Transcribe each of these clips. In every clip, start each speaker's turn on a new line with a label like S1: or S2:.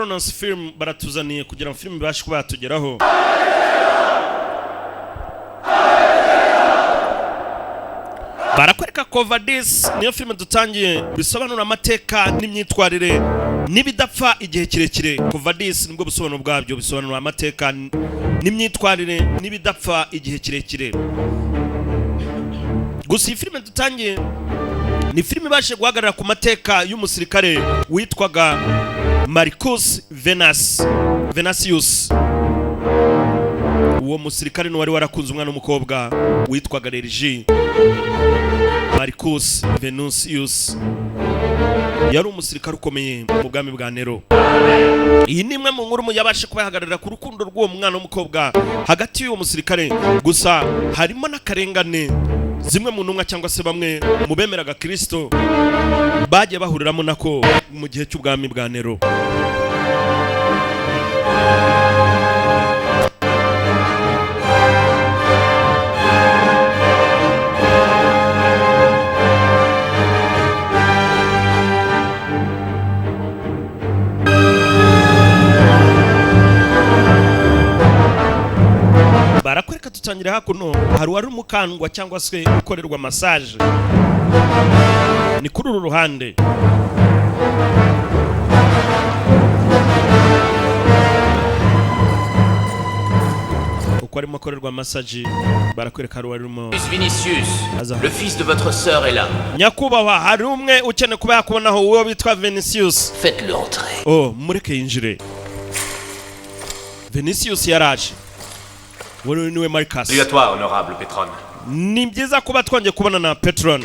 S1: Kronos Film baratuzaniye kugira ngo filime ibashe kuba yatugeraho. Barakwereka Quo Vadis, niyo filime dutangiye, bisobanura amateka n'imyitwarire n'ibidapfa igihe kirekire. Quo Vadis nibwo busobanuro bwabyo, bisobanura amateka n'imyitwarire n'ibidapfa igihe kirekire. Gusa iyi filime dutangiye ni filime ibashe guhagarara ku mateka y'umusirikare witwaga Marcus Venus Venasius. Uwo musirikare ni wari warakunze umwana w'umukobwa witwaga Lerigi. Marcus Venusius yari umusirikare ukomeye mu bwami bwa Nero. Iyi ni imwe mu nkuru yabashe kuba yahagararira ku rukundo rw'uwo mwana w'umukobwa hagati y'uwo musirikare. Gusa harimo n'akarengane zimwe mu ntumwa cyangwa se bamwe mu bemeraga Kristo bagiye bahuriramo nako mu gihe cy'ubwami bwa Nero. Barakwereka dutangira hakuno, hari uwari umukandwa cyangwa se ukorerwa massage, ni kuri uru ruhande. Uko arimo akorerwa massage, barakwereka hari uwari urimo.
S2: Vinicius,
S1: Aza.
S2: le fils de votre sœur est là.
S1: Nyakubahwa, hari umwe ukeneye kuba yakubonaho, uwo witwa Vinicius.
S2: Faites-le entrer.
S1: Oh, mureke yinjire. Vinicius yaraje, wowe niwe Marcus.
S3: Salut à toi, honorable Pétrone.
S1: Ni byiza kuba twongeye kubona na Petron.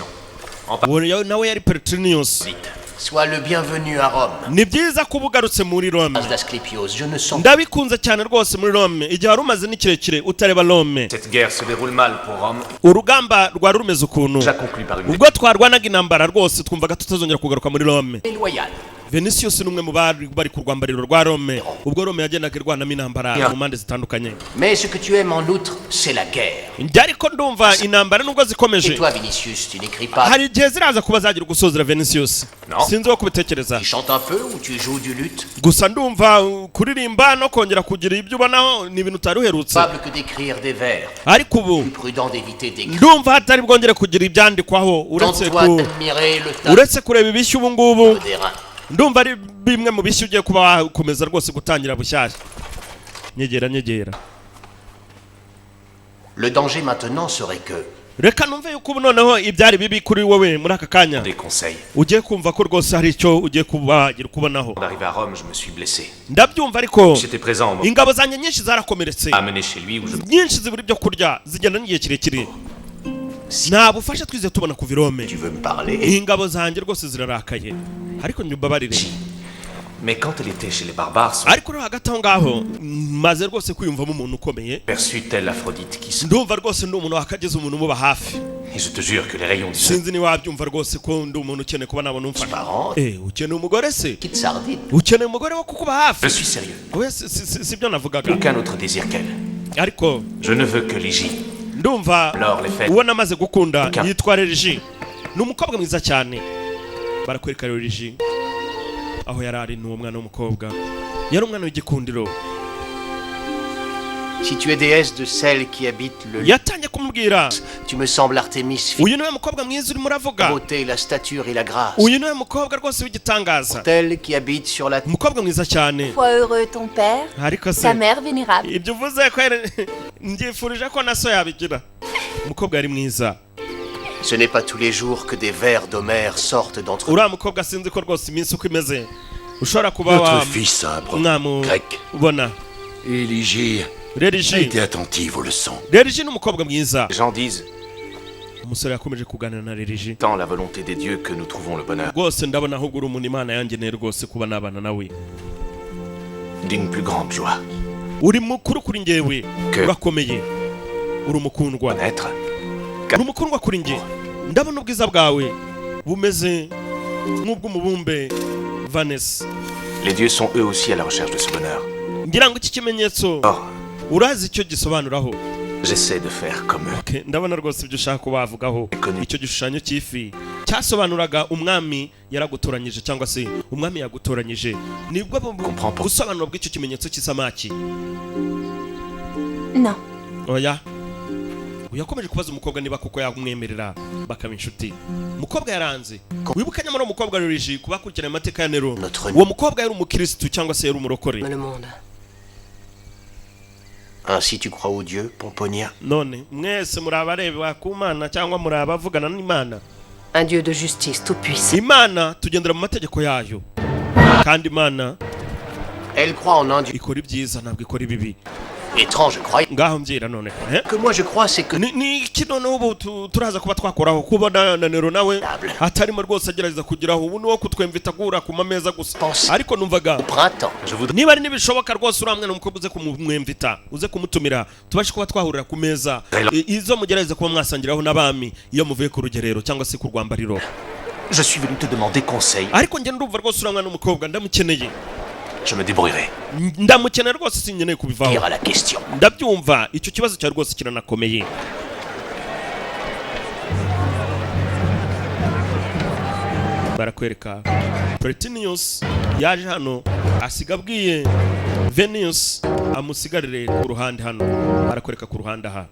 S3: En
S1: Uwo nawe yari Petronius.
S3: visite.
S2: Sois le bienvenu à Rome.
S1: Ni byiza kuba ugarutse muri Rome.
S2: D'Asclépios, je ne sens
S1: Ndabikunze cyane rwose muri Rome, igihe wari umaze ni kirekire utareba Rome.
S3: Cette guerre se déroule mal pour Rome,
S1: Urugamba rwari rumeze ukuntu.
S3: déjà conclue par une
S1: Ubwo twarwanaga intambara rwose, twumvaga tutazongera kugaruka muri Rome.
S2: loyal.
S1: Vinicius ni umwe mu bari bari ku rwambariro rwa Rome ubwo Rome yagendaga irwanamo intambara mu mpande zitandukanye.
S2: Mais ce que tu aimes en outre, c'est la guerre.
S1: Njye ariko ndumva intambara nubwo zikomeje,
S2: Et toi, Vinicius, tu n'écris pas.
S1: hari igihe ziraza kuba zagira gusozera, Vinicius.
S3: No.
S1: Sinzi uko kubitekereza.
S2: Tu chantes un peu ou tu joues du luth.
S1: Gusa ndumva kuririmba no kongera kugira ibyo ubonaho ni ibintu utari uherutse.
S2: Capable que d'écrire des vers.
S1: Ariko ubu
S2: Plus prudent d'éviter d'écrire.
S1: ndumva hatari bwongere kugira ibyandikwaho uretse
S2: Tente-toi
S1: ku
S2: d'admirer le tas
S1: uretse kureba ibishya ubu ngubu.
S2: des reins.
S1: Ndumva ari bimwe mu bishya ugiye kuba wakomeza rwose gutangira bushyashya. Nyegera, nyegera.
S2: Le danger maintenant serait que
S1: Reka numve yuko ubu noneho ibyari bibi kuri wowe muri aka kanya
S3: Des conseils.
S1: ugiye kumva ko rwose hari icyo ugiye kuba wagira ukubonaho.
S3: D'arriver à Rome, je me suis blessé.
S1: Ndabyumva, ariko
S3: J'étais présent au moment
S1: ingabo zanjye nyinshi zarakomeretse,
S3: amené chez lui où je
S1: nyinshi zibura ibyo kurya, zigenda n'igihe kirekire, nta bufasha twize tubona kuva i Rome.
S2: tu veux me parler.
S1: Ingabo zanjye rwose zirarakaye, ariko nyumbabarire.
S3: Mais quand elle était chez les barbares, son
S1: Ariko rero hagati aho ngaho maze rwose kwiyumvamo umuntu ukomeye.
S3: perçut telle Aphrodite qui se.
S1: Ndumva rwose ndi umuntu wakageze umuntu umuba hafi.
S3: Et je te jure que les rayons du soleil
S1: Sinzi niba wabyumva rwose ko ndi umuntu ukeneye kuba nabona umfasha.
S2: Parents,
S1: Eh, ukeneye umugore se?
S2: petite sardine.
S1: Ukeneye umugore wo kukuba hafi?
S3: Je suis sérieux.
S1: Oya, si byo navugaga.
S3: Aucun autre désir qu'elle.
S1: Ariko
S3: Je ne veux que l'Égypte.
S1: ndumva
S3: Alors, les fêtes.
S1: uwo namaze gukunda
S3: Aucun.
S1: yitwa Regi, ni umukobwa mwiza cyane. Barakwereka Regi aho yari ari, ni uwo mwana w'umukobwa, yari umwana w'igikundiro.
S2: Si tu es déesse de celle qui habite le lieu,
S1: Yatangiye kumubwira.
S2: tu me sembles Artémis, fille
S1: Uyu niwe mukobwa mwiza urimo uravuga.
S2: de beauté, la stature et la grâce.
S1: Uyu niwe mukobwa rwose w'igitangaza.
S2: Telle qui habite sur la
S1: Umukobwa mwiza cyane.
S4: Foi heureux ton père,
S1: Ariko se
S4: ta mère vénérable.
S1: Ibyo uvuze ko mbyifurije ko na so yabigira. Umukobwa yari mwiza.
S2: Ce n'est pas tous les jours que des vers d'Homère sortent d'entre
S1: Uriya mukobwa sinzi ko rwose iminsi uko imeze ushobora kuba
S5: Notre
S1: wa
S5: fils a un problème grec.
S1: mwamubona.
S5: Et Ligie a
S1: Reriji
S5: été attentive aux leçons.
S1: Reriji ni umukobwa mwiza.
S3: Les gens disent,
S1: Umusore yakomeje kuganira na Reriji.
S3: tant la volonté des dieux que nous trouvons le bonheur.
S1: Rwose ndabona ahubwo uri umuntu Imana yangeneye rwose kuba nabana nawe.
S3: D'une plus grande joie.
S1: Uri mukuru kuri njyewe. Urakomeye, uri umukundwa.
S3: Connaître.
S1: Uri umukundwa kuri njye. Ndabona ubwiza bwawe bumeze nk'ubw'umubumbe Vanessa.
S3: Les dieux sont eux aussi à la recherche de ce bonheur.
S1: Ngira ngo iki kimenyetso
S3: Or,
S1: urazi icyo gisobanuraho.
S3: J'essaie de faire comme eux.
S1: Okay, ndabona rwose ibyo ushaka kuba wavugaho. Icyo gishushanyo cy'ifi cyasobanuraga umwami yaragutoranyije, cyangwa se umwami yagutoranyije, nibwo busobanuro bw'icyo kimenyetso cy'isamaki.
S4: Non.
S1: Oya. Uyu yakomeje kubaza umukobwa niba koko yamwemerera bakaba inshuti. Umukobwa yaranze. Wibuke nyamara umukobwa Riji, kuba akurikirana amateka ya Nero, uwo mukobwa yari umukirisitu cyangwa se yari umurokore.
S6: Le monde.
S2: Ainsi tu crois au Dieu, Pomponia?
S1: None mwese muri abareba ku Mana cyangwa muri abavugana n'Imana?
S6: Un Dieu de justice tout-puissant.
S1: Imana tugendera mu mategeko yayo, kandi Imana
S2: Elle croit en un Dieu.
S1: ikora ibyiza, ntabwo ikora ibibi.
S2: Étrange croyance.
S1: Ngaho mbyira none, eh?
S2: Que moi je crois, c'est que
S1: Ni iki noneho ubu turaza kuba twakoraho kubona na Nero nawe atarimo rwose agerageza kugeraho ubu ni uwo kutwemvita guhura ku mameza gusa, ariko numvaga
S2: au printemps, je voudrais
S1: niba ari nibishoboka rwose uriya mwana w'umukobwa uze kumwemvita, uze kumutumira, tubashe kuba twahurira ku meza izo mugerageza kuba mwasangiraho n'abami iyo muvuye ku rugerero cyangwa se ku rwambariro.
S3: Je suis venu te demander conseil.
S1: Ariko njye ndumva rwose uriya mwana w'umukobwa ndamukeneye.
S3: Je me débrouillerai.
S1: Ndamukeneye rwose, sinkeneye kubivaho.
S2: Dire à la question.
S1: Ndabyumva, icyo kibazo cyawe rwose kiranakomeye. Barakwereka Pretinius yaje hano, asiga abwiye Venus amusigarire ku ruhande. Hano barakwereka ku ruhande aha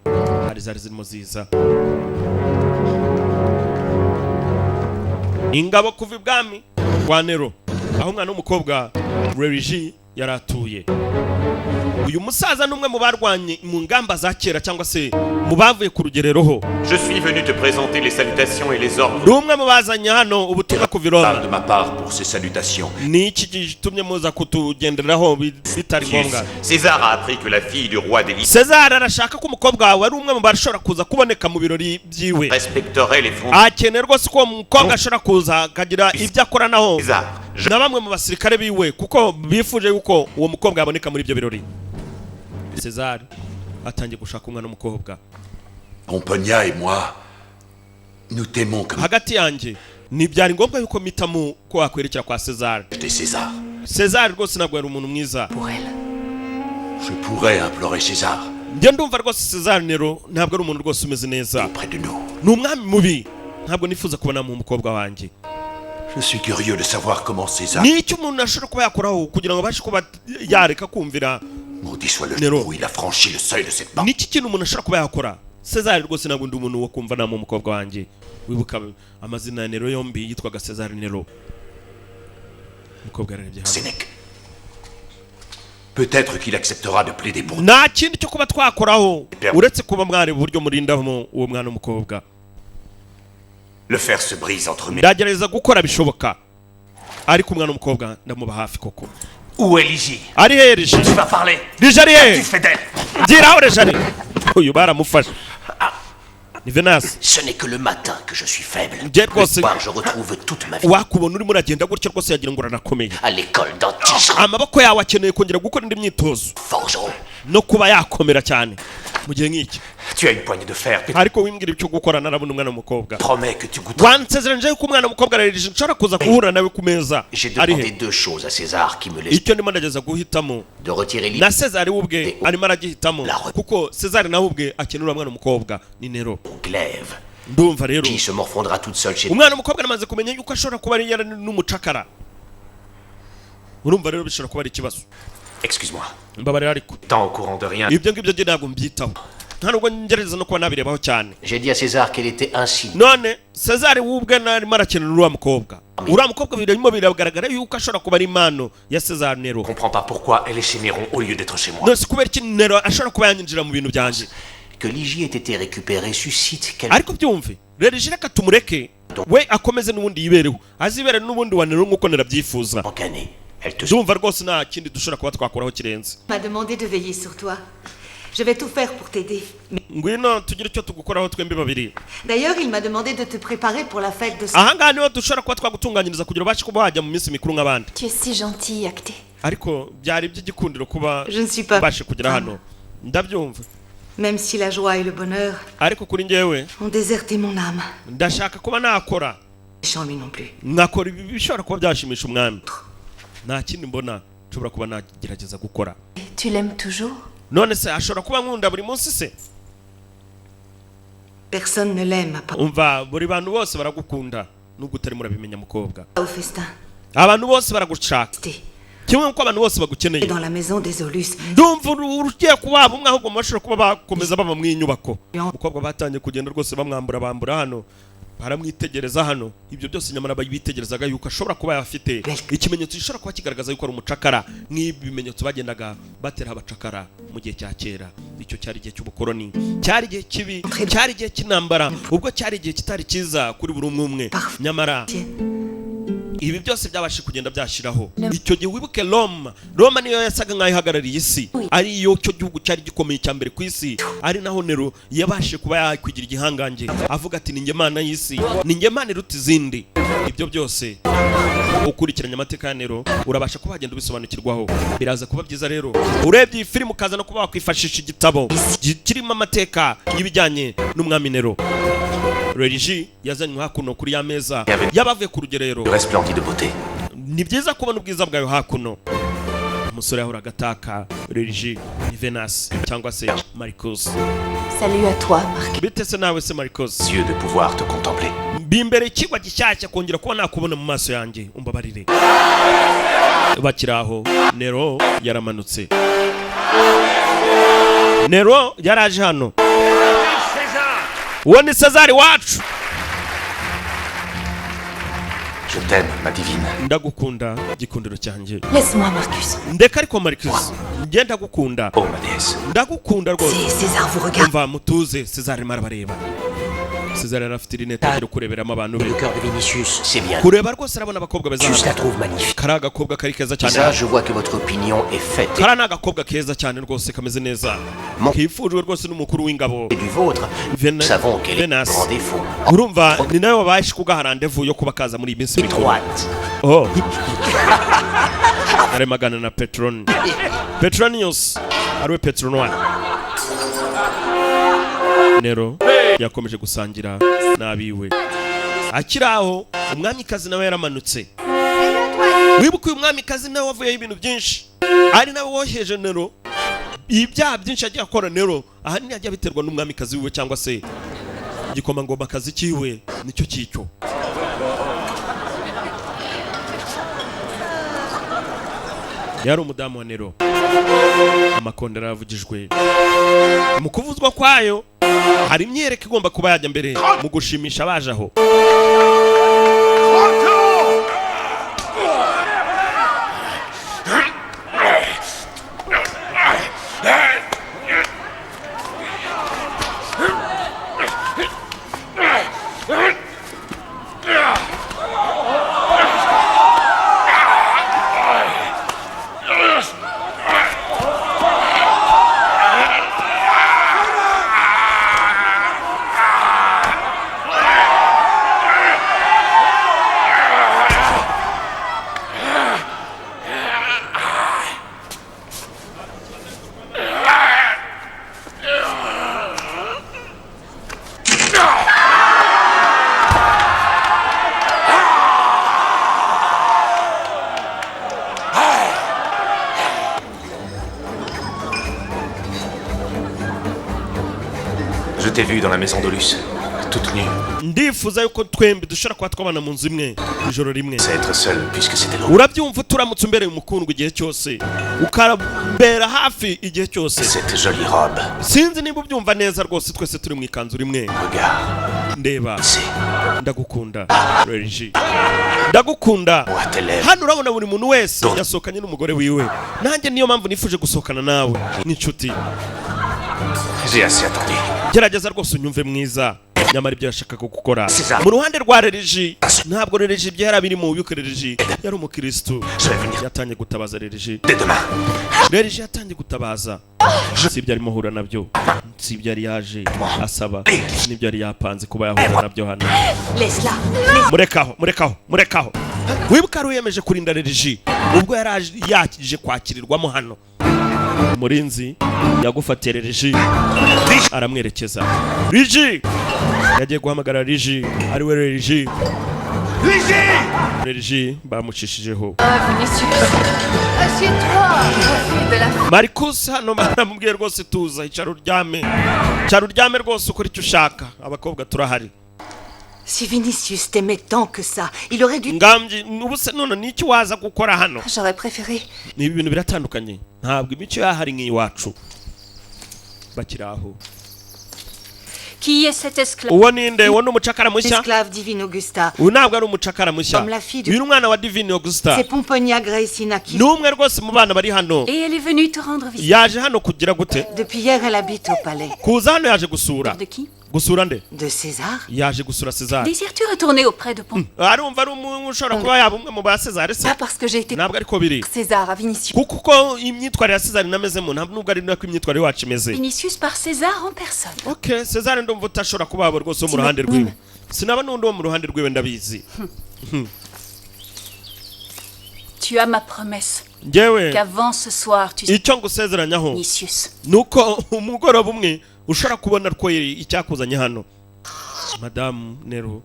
S1: hari zari zirimo ziza ingabo kuva ibwami kwa Nero, aho umwana w'umukobwa Rerigi yari atuye. Uyu musaza ni umwe mu barwanye mu ngamba za kera, cyangwa se mu bavuye ku rugerero ho.
S7: Je suis venu te présenter les salutations et les ordres
S1: Ni umwe mu bazanye hano ubutumwa kuva i Roma.
S5: De ma part pour ces salutations.
S1: Ni iki gitumye muza kutugenderaho bitari ngombwa?
S7: César a appris que la fille du roi des
S1: César arashaka ko umukobwa wawe ari umwe mu bashobora kuza kuboneka mu birori byiwe.
S7: respecterait les frontières.
S1: Akeneye rwose ko uwo mukobwa ashobora kuza akagira ibyo akoranaho
S7: César, je
S1: na bamwe mu basirikare biwe, kuko bifuje yuko uwo mukobwa yaboneka muri ibyo birori. César atangiye gushaka umwana w'umukobwa.
S5: Pomponia et moi, nous t'aimons comme
S1: Hagati yanjye ntibyari ngombwa yuko mpitamo ko wakwerekera kwa César.
S5: j'étais César.
S1: César rwose ntabwo yari umuntu mwiza.
S6: Pour elle.
S5: Je pourrais implorer César
S1: Njye ndumva rwose César Nero ntabwo ari umuntu rwose umeze neza.
S5: auprès de nous.
S1: Ni umwami mubi, ntabwo nifuza kubona mu mukobwa wanjye.
S5: Je suis curieux de savoir comment César,
S1: Ni icyo umuntu ashobora kuba yakoraho kugira ngo abashe kuba yareka kumvira
S5: maudit soit le
S1: Nero.
S5: jour où il a franchi le seuil de cette porte.
S1: Ni iki kintu umuntu ashobora kuba yakora? César rwose ntabwo ndi umuntu wo kumva nama umukobwa wanjye. Wibuka amazina ya Nero yombi yitwaga César Nero. Umukobwa yararebye hano.
S5: Sénèque. Peut-être qu'il acceptera de plaider pour nous.
S1: Nta kindi cyo kuba twakoraho uretse kuba mwareba uburyo murindamo uwo mwana w'umukobwa.
S7: Le fer se brise entre mes.
S1: Ndagerageza gukora bishoboka, ariko umwana w'umukobwa ndamuba hafi koko.
S3: Où est Ligie?
S1: Ari he Riji?
S3: Tu vas parler.
S1: Riji ari he?
S3: Tu fais d'elle.
S1: Giraho Riji ari. Uyu baramufashe ni Venasi.
S2: Ce n'est que le matin que je suis faible.
S1: Njye
S2: Le
S1: rwose
S2: soir, je retrouve toute ma vie.
S1: wakubona urimo uragenda gutyo rwose yagira ngo uranakomeye.
S2: À l'école d'antiche
S1: Amaboko yawe akeneye kongera gukora indi myitozo
S2: forgeron.
S1: no kuba yakomera cyane mu gihe nk'iki.
S3: Tu as une poignée de fer. Tu
S1: Ariko wimbwira icyo gukora, narabona umwana w'umukobwa.
S3: promets que tu goûteras.
S1: Wansezeranyije yuko umwana w'umukobwa ararije nshobora kuza guhura nawe ku meza.
S2: J'ai
S1: Ari
S2: demandé
S1: he?
S2: deux choses à César qui me laisse
S1: Icyo ndimo ndageza guhitamo
S2: de retirer
S1: na
S2: l'idée
S1: César we ubwe arimo aragihitamo, kuko César nawe ubwe akenera umwana w'umukobwa ni Nero.
S2: au glaive.
S1: Ndumva rero
S2: Qui se morfondra toute seule chez
S1: umwana w'umukobwa namaze kumenya yuko ashobora kuba ari yari n'umucakara. Urumva rero bishobora kuba ari ikibazo.
S3: Excuse-moi.
S1: Mbabarira ariko
S3: Tant au courant de rien.
S1: ibyo ngibyo njye ntabwo mbyitaho, nta nubwo ngerageza no kuba nabirebaho cyane.
S2: J'ai dit à César qu'elle était ainsi.
S1: None César we ubwe narimo arakenera uriya mukobwa. Uriya mukobwa birimo biragaragara yuko ashobora kuba ari impano ya César Nero.
S3: Je comprends pas pourquoi elle est chez Néron au lieu d'être chez moi.
S1: None se kubera iki Nero ashobora kuba yanyinjira mu bintu byanjye?
S2: Que Ligie ait été récupérée suscite quelque
S1: Ariko byumve rero, reka tumureke we akomeze n'ubundi yibereho, azibere n'ubundi wa Nero nk'uko Nero abyifuza.
S2: Année. Elle te
S1: Ndumva rwose nta kindi dushobora kuba twakoraho kirenze.
S8: M'a demandé de veiller sur toi. Je vais tout faire pour t'aider. Mais
S1: Ngwino tugire icyo tugukoraho twembi babiri.
S8: d'ailleurs, il m'a demandé de te préparer pour la fête de
S1: Ahangaha niho dushobora kuba twagutunganyiriza kugira ubashe kuba wajya mu minsi mikuru nk'abandi.
S4: Tu es si gentil, Acté.
S1: Ariko byari iby'igikundiro kuba
S8: Je ne suis pas
S1: ubashe kugera hano, ndabyumva.
S8: Même si la joie et le bonheur
S1: Ariko kuri njyewe
S8: ont déserté mon âme.
S1: ndashaka kuba nakora
S8: Méchant lui non plus.
S1: nkakora ibi bishobora kuba byashimisha umwami. Nta kindi mbona nshobora kuba nagerageza gukora.
S4: Tu l'aimes toujours?
S1: None se ashobora kuba nkunda buri munsi se?
S8: Personne ne l'aime à part
S1: Umva, buri bantu bose baragukunda nubwo utari murabimenya, mukobwa.
S8: Au festin.
S1: Abantu bose baragushaka kimwe nk'uko abantu bose bagukeneye.
S8: Dans la maison des Aulus.
S1: Ndumva ugiye kuba umwe, ahubwo bashobora kuba bakomeza baba mu inyubako. Umukobwa batangiye kugenda rwose bamwambura, bambura hano, baramwitegereza hano. Ibyo byose nyamara bitegerezaga yuko ashobora kuba yafite ikimenyetso gishobora kuba kigaragaza yuko ari umucakara, nk'ibi bimenyetso bagendaga batera abacakara mu gihe cya kera. Icyo cyari igihe cy'ubukoroni, cyari igihe kibi, cyari igihe cy'intambara, ubwo cyari igihe kitari cyiza kuri buri umwe umwe. Nyamara ibi byose byabashije kugenda byashyiraho icyo gihe. Wibuke Roma, Roma niyo yasaga nk'aho ihagarariye isi, ariyo cyo gihugu cyari gikomeye cya mbere ku isi, ari naho Nero yabashije kuba yakwigira igihangange, avuga ati: "Ni njye mana y'isi, ni njye mana iruta izindi." Ibyo byose ukurikiranye amateka ya Nero urabasha kuba wagenda ubisobanukirwaho. Biraza kuba byiza rero urebye iyi filime, ukaza no kuba wakwifashisha igitabo kirimo amateka y'ibijyanye n'umwami Nero. Religi yazanywe hakuno kuri ya meza y'abavuye ku rugerero.
S3: Resplendit de beauté.
S1: Ni byiza kubona ubwiza bwawe hakuno. Umusore yahoraga ataka Religi ni Venus cyangwa se Marcus.
S8: Salut à toi, Marc.
S1: Bite se nawe se, Marcus?
S3: Yeux de pouvoir te contempler.
S1: Bimbere ikigwa gishyashya kongera kuba nakubona mu maso yanjye, umbabarire. Bakiri aho, Nero yaramanutse. Nero yaraje hano. Uwo ni Cezari wacu.
S3: Je t'aime, ma divine.
S1: Ndagukunda, gikundiro cyanjye.
S8: Laisse-moi, Marcus.
S1: Ndeka ariko, Marcus, njye ndagukunda.
S3: Oh, ma déesse.
S1: Ndagukunda rwose.
S8: César vous regarde.
S1: Umva, mutuze, César arimo arabareba. César yari afite rinete agiye kureberamo abantu be.
S2: Le cœur de Vinicius, c'est bien.
S1: Kureba rwose, arabona abakobwa beza.
S2: Je la trouve magnifique.
S1: Kari agakobwa kari keza cyane.
S2: Ça, je vois que votre opinion est faite.
S1: Kariya ni agakobwa keza cyane rwose, kameze neza, kifujwe rwose n'umukuru w'ingabo.
S2: Et du vôtre, nous savons quel est le
S1: Venus.
S2: grand défaut.
S1: Urumva, ni nawe wabashe kugaha rendez-vous yo kuba kaza muri iyi minsi mikuru.
S2: Droite.
S1: Oh, arimo aganira na Petroni, Petronius, ariwe Petronwa. Nero yakomeje gusangira n'abiwe. Akiri aho, umwamikazi nawe yaramanutse. Wibuke, uyu mwamikazi nawe wavuyeho ibintu byinshi, ari nawe woheje Nero. Ibyaha byinshi yagiye akora Nero ahanini yagiye abiterwa n'umwamikazi wiwe, cyangwa se igikomangomakazi cyiwe, nicyo cyicyo. Yari umudamu wa Nero. Amakondera yavugijwe. Mu kuvuzwa kwayo hari imyereko igomba kuba yajya mbere mu gushimisha abaje aho.
S3: Je t'ai vu dans la maison d'Aulus, toute nue.
S1: Ndifuza yuko twembi dushobora kuba twabana mu nzu imwe ijoro rimwe.
S3: C'est être seul puisque c'était l'autre.
S1: Urabyumva, turamutse umbereye umukundwa igihe cyose, ukambera hafi igihe cyose.
S3: Cette jolie robe.
S1: Sinzi niba ubyumva neza rwose, twese turi mu ikanzu rimwe.
S3: Regarde.
S1: Ndeba, ndagukunda Regi, ndagukunda. Hano urabona buri muntu wese yasohokanye n'umugore wiwe, nanjye niyo mpamvu nifuje gusohokana nawe n'inshuti.
S3: J'ai assez attendu.
S1: Gerageza rwose unyumve mwiza. Nyamara ibyo yashakaga gukora mu ruhande rwa Reriji, ntabwo Reriji ibyo yari abirimo. Wibuke, Reriji yari umukirisitu. Yatangiye gutabaza Reriji. Reriji yatangiye gutabaza. Si ibyo arimo ahura nabyo, si ibyo yari yaje asaba, n'ibyo yari yapanze kuba yahura nabyo hano.
S8: Laisse-la.
S1: Murekaho, murekaho, murekaho. Wibuke, ari wiyemeje kurinda Reriji ubwo yari yaje kwakirirwamo hano. Umurinzi yagufatiye Reriji aramwerekeza. Riji yagiye guhamagara Riji, ariwe Riji. Regi bamucishijeho.
S6: Ah, Vinicius. Assieds-toi. Profite de la
S1: Marcus hano baramubwiye rwose, tuza, icara uryame, icara uryame rwose, ukora icyo ushaka, abakobwa turahari.
S8: Si Vinicius t'aimait tant que ça, il aurait dû.
S1: Ngambye ubu se none ni iki waza gukora hano?
S6: J'aurais préféré.
S1: Ni ibi bintu biratandukanye, ntabwo imico yahari nk'iyiwacu. Bakiri aho.
S6: Qui est cet esclave?
S1: Uwo ninde? Uwo ni umucakara mushya.
S8: Esclave Divine Augusta.
S1: Uyu ntabwo ari umucakara mushya.
S8: Comme la fille
S1: Uyu ni umwana wa Divine Augusta.
S8: C'est Pomponia Graecina qui.
S1: Ni umwe rwose mu bana bari hano.
S6: Et elle est venue te rendre visite.
S1: Yaje hano kugira gute?
S8: Depuis hier, elle habite au palais.
S1: Kuza hano yaje gusura.
S6: De qui?
S1: Gusura nde?
S8: De César.
S1: Yaje gusura César.
S6: Désires-tu retourner auprès de Pont?
S1: Arumva ari umuntu ushobora kuba yaba umwe mu ba César se?
S6: Pas parce que j'ai été
S1: Ntabwo ariko biri.
S6: César à Vinicius.
S1: Kuko uko imyitwarire ya César inamezemo, ntabwo nubwo ari nako imyitwarire yacu imeze.
S6: Vinicius par César en personne.
S1: Okay, César ndumva utashobora kuba waba rwose wo mu ruhande rwiwe, sinaba n'undi wo mu ruhande rwiwe, ndabizi.
S6: Tu as ma promesse
S1: Njyewe
S6: qu'avant ce soir, tu
S1: icyo ngusezeranyaho
S6: Vinicius.
S1: ni uko umugoroba umwe ushobora kubona ko icyakuzanye hano. Madamu Nero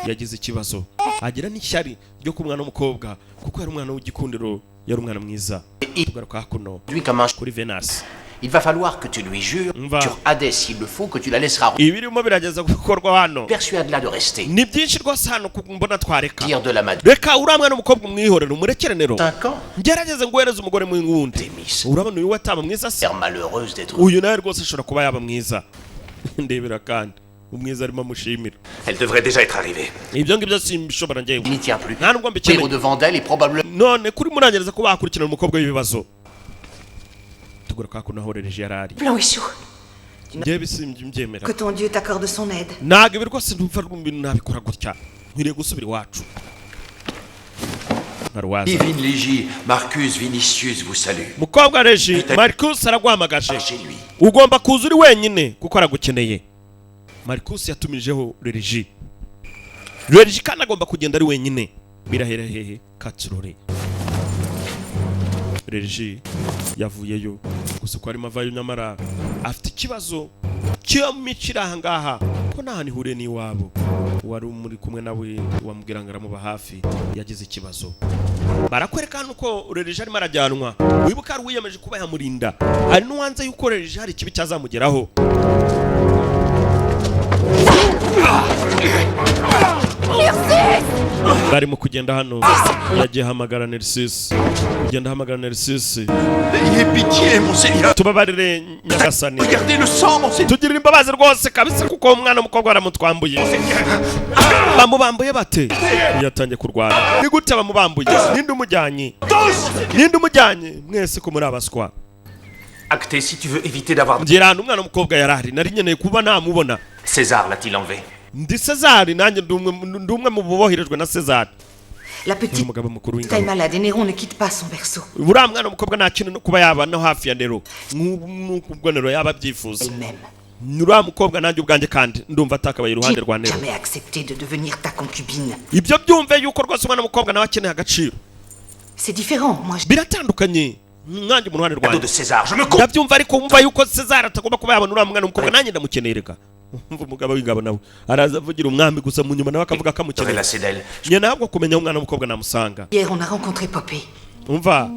S1: yagize ikibazo, agira n'ishyari ryo ku mwana w'umukobwa, kuko yari umwana w'igikundiro, yari umwana mwiza. Tugaruka hakuno
S2: Lui comme un.
S1: kuri Venus.
S2: Il va falloir que tu lui jures,
S1: Va.
S2: sur Hadès s'il le faut, que tu la laisseras.
S1: Ibirimo birageza gukorwa hano
S2: Persuade-la de rester.
S1: ni byinshi rwose hano, kuko mbona twareka.
S2: Dire de la madame.
S1: Reka uriya mwana w'umukobwa umwihorere, umurekere Nero.
S2: 5 ans.
S1: Ngerageze nguhereze umugore wundi.
S2: Thémis.
S1: Urabona uyu we ataba mwiza se?
S2: Malheureuse d'être.
S1: Uyu nawe rwose ashobora kuba yaba mwiza. Ndebera kandi umwiza arimo amushimira.
S3: Elle devrait déjà être arrivée.
S1: Ibyo ngibyo simbishobora njyewe.
S2: Il n'y tient plus.
S1: Nta nubwo mbikeneye.
S2: Au-devant d'elle et probablement.
S1: None kuri murangereza kuba wakurikirana umukobwa w'ibibazo. Tugaruka hakuno aho Reje yari ari.
S6: Plan échoue.
S1: Njyewe simbyemera.
S8: Que ton Dieu t'accorde son aide.
S1: Ntabwo ibi rwose ndumva ibintu nabikora gutya, nkwiriye gusubira iwacu nkaruwaza.
S5: Divine Légie, Marcus Vinicius vous salue.
S1: Mukobwa Reji, Marcus araguhamagaje.
S5: Chez lui.
S1: Ugomba kuza uri wenyine kuko aragukeneye. Marcus yatumijeho Reji, Reji kandi agomba kugenda ari wenyine. Birahera hehe katurore? Reji yavuyeyo gusa uko arimo avayo, nyamara afite ikibazo cy'imico iri aha ngaha, ko nta hantu ihuriye n'iwabo. Wari muri kumwe nawe wamubwira ngo aramuba hafi yagize ikibazo. Barakwereka hano uko Reji arimo arajyanwa. Wibuka hari uwiyemeje kuba yamurinda, hari n'uwanze yuko Reji hari ikibi cyazamugeraho. Barimo kugenda hano, yagiye ahamagara Nerisisi, kugenda ahamagara Nerisisi.
S5: Ayez pitié, monseigneur.
S1: Tubabarire nyagasani.
S5: Regardez le sang, monseigneur.
S1: Tugirire imbabazi rwose kabisa, kuko umwana w'umukobwa baramutwambuye. Bamubambuye bate? Yatangiye kurwana. Ni gute bamubambuye? Ninde umujyanye? Ninde umujyanye? Mwese ko muri abaswa.
S3: Acté, si tu veux éviter d'avoir.
S1: Ngera ahantu umwana w'umukobwa yari ahari, nari nkeneye kuba namubona.
S3: César l'a-t-il enlevé?
S1: Ndi Cezari nanjye, ndi umwe mu boherejwe na Cezari.
S8: La petite
S1: Umugabo mukuru
S8: est
S1: w'ingabo.
S8: malade et Néron ne quitte pas son berceau.
S1: Uriya mwana w'umukobwa nta kintu no kuba yaba no hafi ya Nero nk'ubu ubwo Nero yaba abyifuza.
S8: Elle-même.
S1: Uriya mukobwa nanjye ubwanjye kandi ndumva atakabaye iruhande rwa Nero.
S8: Jamais accepté de devenir ta concubine.
S1: Ibyo byumve yuko rwose umwana w'umukobwa nawe akeneye agaciro.
S8: C'est différent. Moi, je.
S1: Biratandukanye mwanjye mu ruhande
S3: Cadeau
S1: rwanjye.
S3: de César, je me compte.
S1: Ndabyumva, ariko wumva yuko Cezar atagomba kuba yabona uriya mwana w'umukobwa, nanjye ndamukeneye. Reka umva umugabo w'ingabo nawe araza avugira umwami gusa, mu nyuma nawe akavuga ko amukeneye.
S3: Lassé d'elle.
S1: Njye ntabwo kumenya aho umwana w'umukobwa namusanga.
S8: Hier, on a rencontré Poppée.
S1: Umva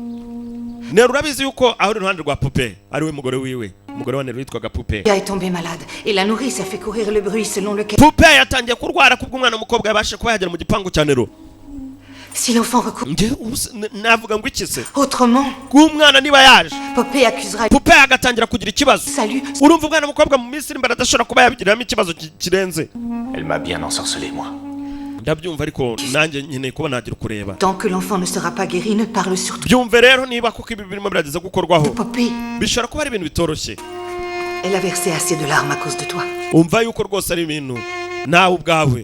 S1: Nero, urabizi yuko aho uri iruhande rwa Pupe, ari we mugore wiwe, umugore wa Nero witwaga Pupe.
S8: Lia est tombée malade et la nourrice a fait courir le bruit selon lequel.
S1: Pupe yatangiye kurwara kubwo umwana w'umukobwa yabashe kuba yagera mu gipangu cya Nero.
S8: Si l'enfant recourt.
S1: Njye ubu navuga ngo iki se?
S8: Autrement,
S1: Bw'umwana niba yaje,
S8: Poppée accusera.
S1: Pupe agatangira kugira ikibazo.
S8: Salut.
S1: Urumva umwana w'umukobwa mu minsi iri imbere adashobora kuba yabigiriramo ikibazo kirenze.
S3: Elle m'a bien ensorcelé, moi.
S1: Ndabyumva, ariko nanjye nkeneye kuba nagira kureba.
S8: Tant que l'enfant ne sera pas guéri, ne parle surtout.
S1: Byumve rero, niba kuko ibi birimo birageza gukorwaho,
S8: Poppée,
S1: bishobora kuba ari ibintu bitoroshye.
S8: Elle a versé assez de larmes à cause de toi.
S1: Umva yuko rwose ari ibintu nawe ubwawe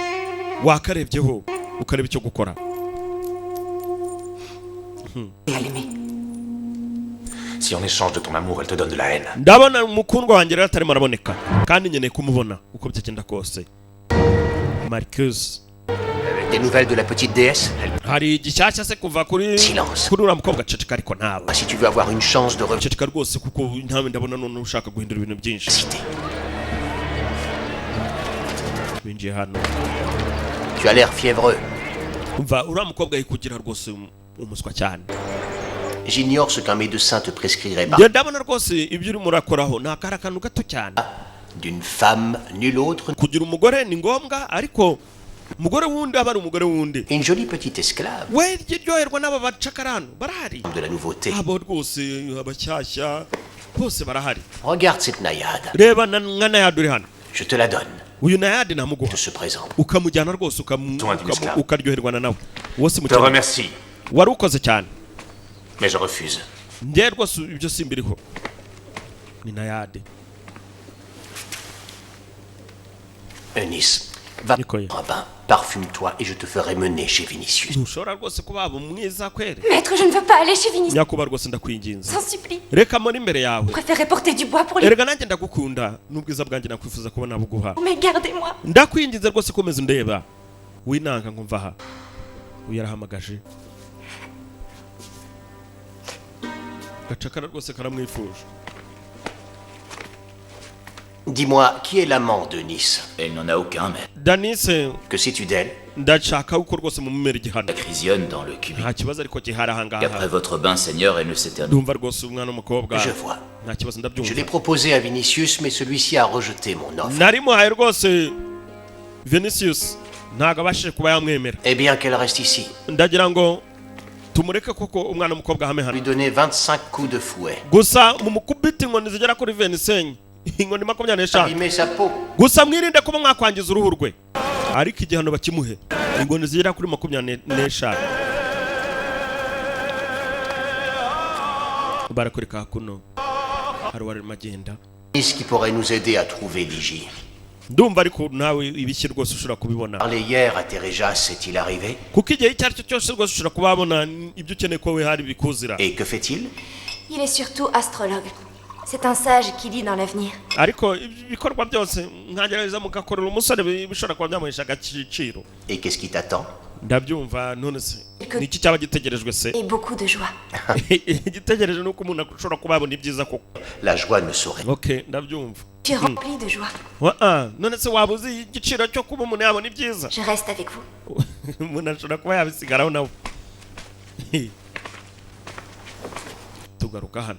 S1: wakarebyeho ukareba icyo gukora.
S8: Et à l'aimer.
S3: Si en échange de ton amour, elle te donne de la haine.
S1: Ndabona umukundwa wanjye rero atarimo araboneka, kandi nkeneye kumubona uko byagenda kose. Marcus.
S2: Des nouvelles de la petite déesse?
S1: Hari igishyashya se kuva kuri
S2: Silence.
S1: kuri uriya mukobwa? Ceceka ariko ntawe.
S2: Si tu veux avoir une chance de revenir.
S1: Ceceka rwose, kuko ntawe ndabona none ushaka guhindura ibintu byinshi.
S2: Cité.
S1: Binjiye hano.
S2: Tu as l'air fiévreux.
S1: Umva, uriya mukobwa yikugira rwose umuswa cyane.
S2: J'ignore ce qu'un médecin te prescrirait par
S1: Njye ndabona rwose ibyo urimo urakoraho ni akari akantu gato cyane.
S2: D'une femme, nulle autre.
S1: Kugira umugore ni ngombwa, ariko umugore wundi aba ari umugore wundi.
S2: Une jolie petite esclave.
S1: We ryoherwa n'aba bacakara hano barahari.
S2: De la nouveauté.
S1: Abo rwose abashyashya bose barahari.
S2: Regarde cette naïade.
S1: Reba nka naïade uri hano.
S2: Je te la donne.
S1: Uyu naïade namuguha.
S2: De ce présent.
S1: Ukamujyana rwose ukaryoherwana nawe wose.
S3: Te remercie.
S1: Wari ukoze cyane.
S3: Mais je refuse.
S1: Njye rwose ibyo simbiriho, ni naïade.
S2: Eunice, va prendre un bain, parfume-toi et je te ferai mener chez Vinicius.
S1: Ntushobora rwose kuba waba mwiza kwere?
S4: Maître, je ne veux pas aller chez Vinicius.
S1: Nyakubahwa, rwose ndakwinginze.
S4: S'en supplie.
S1: Reka muri imbere yawe.
S4: Je préférerais porter du bois pour les.
S1: Erega nanjye ndagukunda, n'ubwiza bwanjye nakwifuza kuba nabuguha.
S4: Mais gardez-moi.
S1: Ndakwinginze rwose, komeza undeba, winanga nkumva aha. Uyu yarahamagaje gacakara rwose karamwifuje.
S2: Dis-moi, qui est l'amant d'Eunice?
S9: Elle n'en a aucun, mais
S1: Danise.
S2: Que sais-tu d'elle?
S1: Ndashaka uko rwose mumumera igihano.
S9: La Crisione dans le cubicule.
S1: Nta kibazo ariko gihari ahangaha.
S9: Après votre bain, Seigneur, elle ne s'éternise.
S1: Ndumva rwose umwana w'umukobwa.
S2: Je vois.
S1: Nta kibazo,
S2: Je
S1: ndabyumva.
S2: l'ai proposé à Vinicius, mais celui-ci a rejeté mon offre.
S1: Narimuhaye rwose Vinicius, ntabwo abashije kuba yamwemera.
S2: Eh bien, qu'elle reste ici.
S1: Ndagira ngo tumureke koko umwana w'umukobwa ahame hano.
S2: Lui donner 25 coups de fouet.
S1: Gusa mumukubite inkoni zigera kuri 25, inkoni 25.
S2: Abîmer sa peau.
S1: Gusa mwirinde kuba mwakwangiza uruhu rwe, ariko igihano bakimuhe, inkoni zigera kuri 25. Barakwereka hakuno hari uwarimo agenda.
S2: Ce qui pourrait nous aider à trouver Ligie.
S1: Ndumva ariko nawe ibishyi rwose ushobora kubibona.
S2: Parlé hier à Téréjas, est-il arrivé?
S1: Kuko igihe icyo ari cyo cyose rwose ushobora kuba wabona ibyo ukeneye ko we hari bikuzira.
S2: Et que fait-il?
S4: Il est surtout astrologue. C'est un sage qui lit dans l'avenir.
S1: Ariko ibikorwa byose nkagerageza mugakorera umusore bishobora kuba byamuhesha agaciro.
S2: Et qu'est-ce qui t'attend?
S1: Ndabyumva, none se ni iki cyaba gitegerejwe se?
S4: Et beaucoup de joie.
S1: Igitegereje ni uko umuntu ashobora kuba yabona ibyiza koko.
S2: La joie ne saurait.
S1: Okay, ndabyumva.
S4: Je suis remplie de joie.
S1: Wa ah, none se waba uzi igiciro cyo kuba umuntu yabona ibyiza?
S4: Je reste avec vous.
S1: Umuntu ashobora kuba yabisigaraho nawe. Tugaruka hano.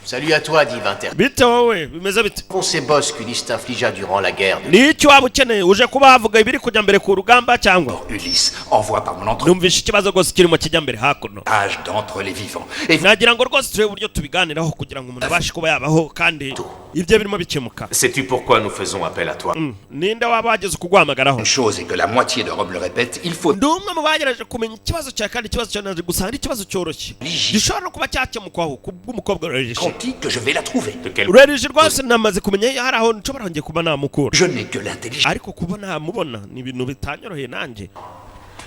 S2: Salut à toi, divin terre.
S1: Bite wowe, bimeze bite?
S2: Ces bosses qu'Ulysse t'infligea durant la guerre de
S1: Ni icyo waba ukeneye? Uje kuba wavuga ibiri kujya mbere ku rugamba cyangwa?
S5: Ulysse envoie par mon entreprise
S1: Numvishe ikibazo rwose kirimo kijya mbere hakuno.
S5: d'entre les vivants. Et vous
S1: Nagira ngo rwose turebe uburyo tubiganiraho kugira ngo umuntu abashe kuba yabaho kandi ibyo birimo bikemuka.
S3: Sais-tu pourquoi nous faisons appel à toi?
S1: Ninde waba wageze ukuguhamagaraho?
S5: Une chose est que la moitié de Rome le répète, il faut
S1: Ndi umwe mu bagerageje kumenya ikibazo cyawe, kandi ikibazo cyawe naje gusanga ari ikibazo cyoroshye gishobora no kuba cyakemukwaho ku bw'umukobwa Rerije.
S5: garantie que je vais la trouver.
S3: De quel
S1: Rerije rwose namaze kumenya hari aho nshobora ngiye kuba namukura.
S5: Je n'ai que l'intelligence.
S1: Ariko kuba namubona ni ibintu bitanyoroheye nanjye.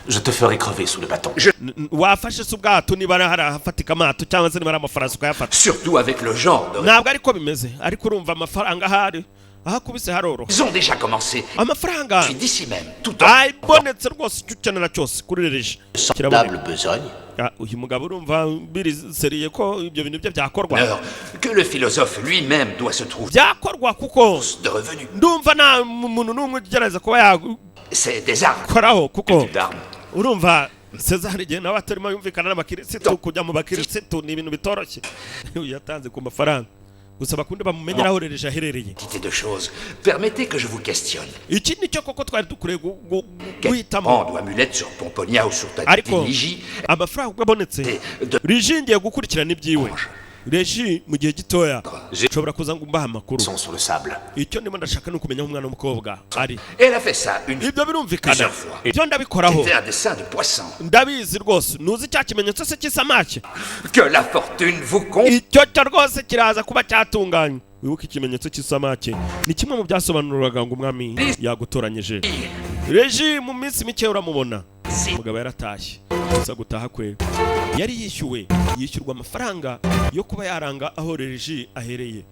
S3: Je te ferai crever sous le bâton.
S1: Wafashe se ubwato, niba hari ahafatika amato cyangwa se niba ari amafarasi ukayafata.
S5: Surtout avec le genre de.
S1: Ntabwo ariko bimeze, ariko urumva amafaranga ahari, aho akubise haroroha.
S5: Ils ont déjà commencé.
S1: Amafaranga
S5: Je suis d'ici même, tout en.
S1: abonetse rwose, icyo ukenera cyose kuri Rerije kiraboneka.
S2: semblable besogne.
S1: Ah, uyu mugabo urumva biriseriye ko ibyo bintu bye byakorwa.
S5: Heure que le philosophe lui-même doit se trouver
S1: Byakorwa kuko
S5: de revenus.
S1: ndumva nta muntu n'umwe ugerageza kuba
S5: C'est des armes.
S1: yakoraho kuko
S3: D'armes.
S1: Urumva Cezar igihe nawe atarimo yumvikana n'abakirisitu, kujya mu bakirisitu ni ibintu bitoroshye. Uyu yatanze ku mafaranga gusa bakunde bamumenyera aho Rereje aherereye.
S5: Quantité de choses. Permettez que je vous questionne.
S1: Iki nicyo koko twari dukwiye
S5: Quel
S1: guhitamo.
S5: rendre ou amulette sur Pomponia ou sur ta
S1: Ariko
S5: Ligie
S1: amafaranga ubwo abonetse, Riji ngiye gukurikirana ibyiwe. Reji mu gihe gitoya nshobora kuza ngo mbahe amakuru.
S3: Sont sur le sable.
S1: Icyo ndimo ndashaka ni ukumenya aho umwana w'umukobwa ari.
S5: Elle a fait ça une
S1: Ibyo birumvikana.
S5: plusieurs fois.
S1: Ibyo ndabikoraho.
S5: C'était un dessin de poisson.
S1: Ndabizi rwose, ntuzi cya kimenyetso se cy'isamake?
S5: Que la fortune vous compte.
S1: Icyo cyo rwose kiraza kuba cyatunganye. Wibuke ikimenyetso cy'isamake ni kimwe mu byasobanuraga ngo umwami yagutoranyije. Reji mu minsi mike uramubona. Umugabo yaratashye, gusa gutaha kwe yari yishyuwe, yishyurwa amafaranga yo kuba yaranga aho Reji ahereye.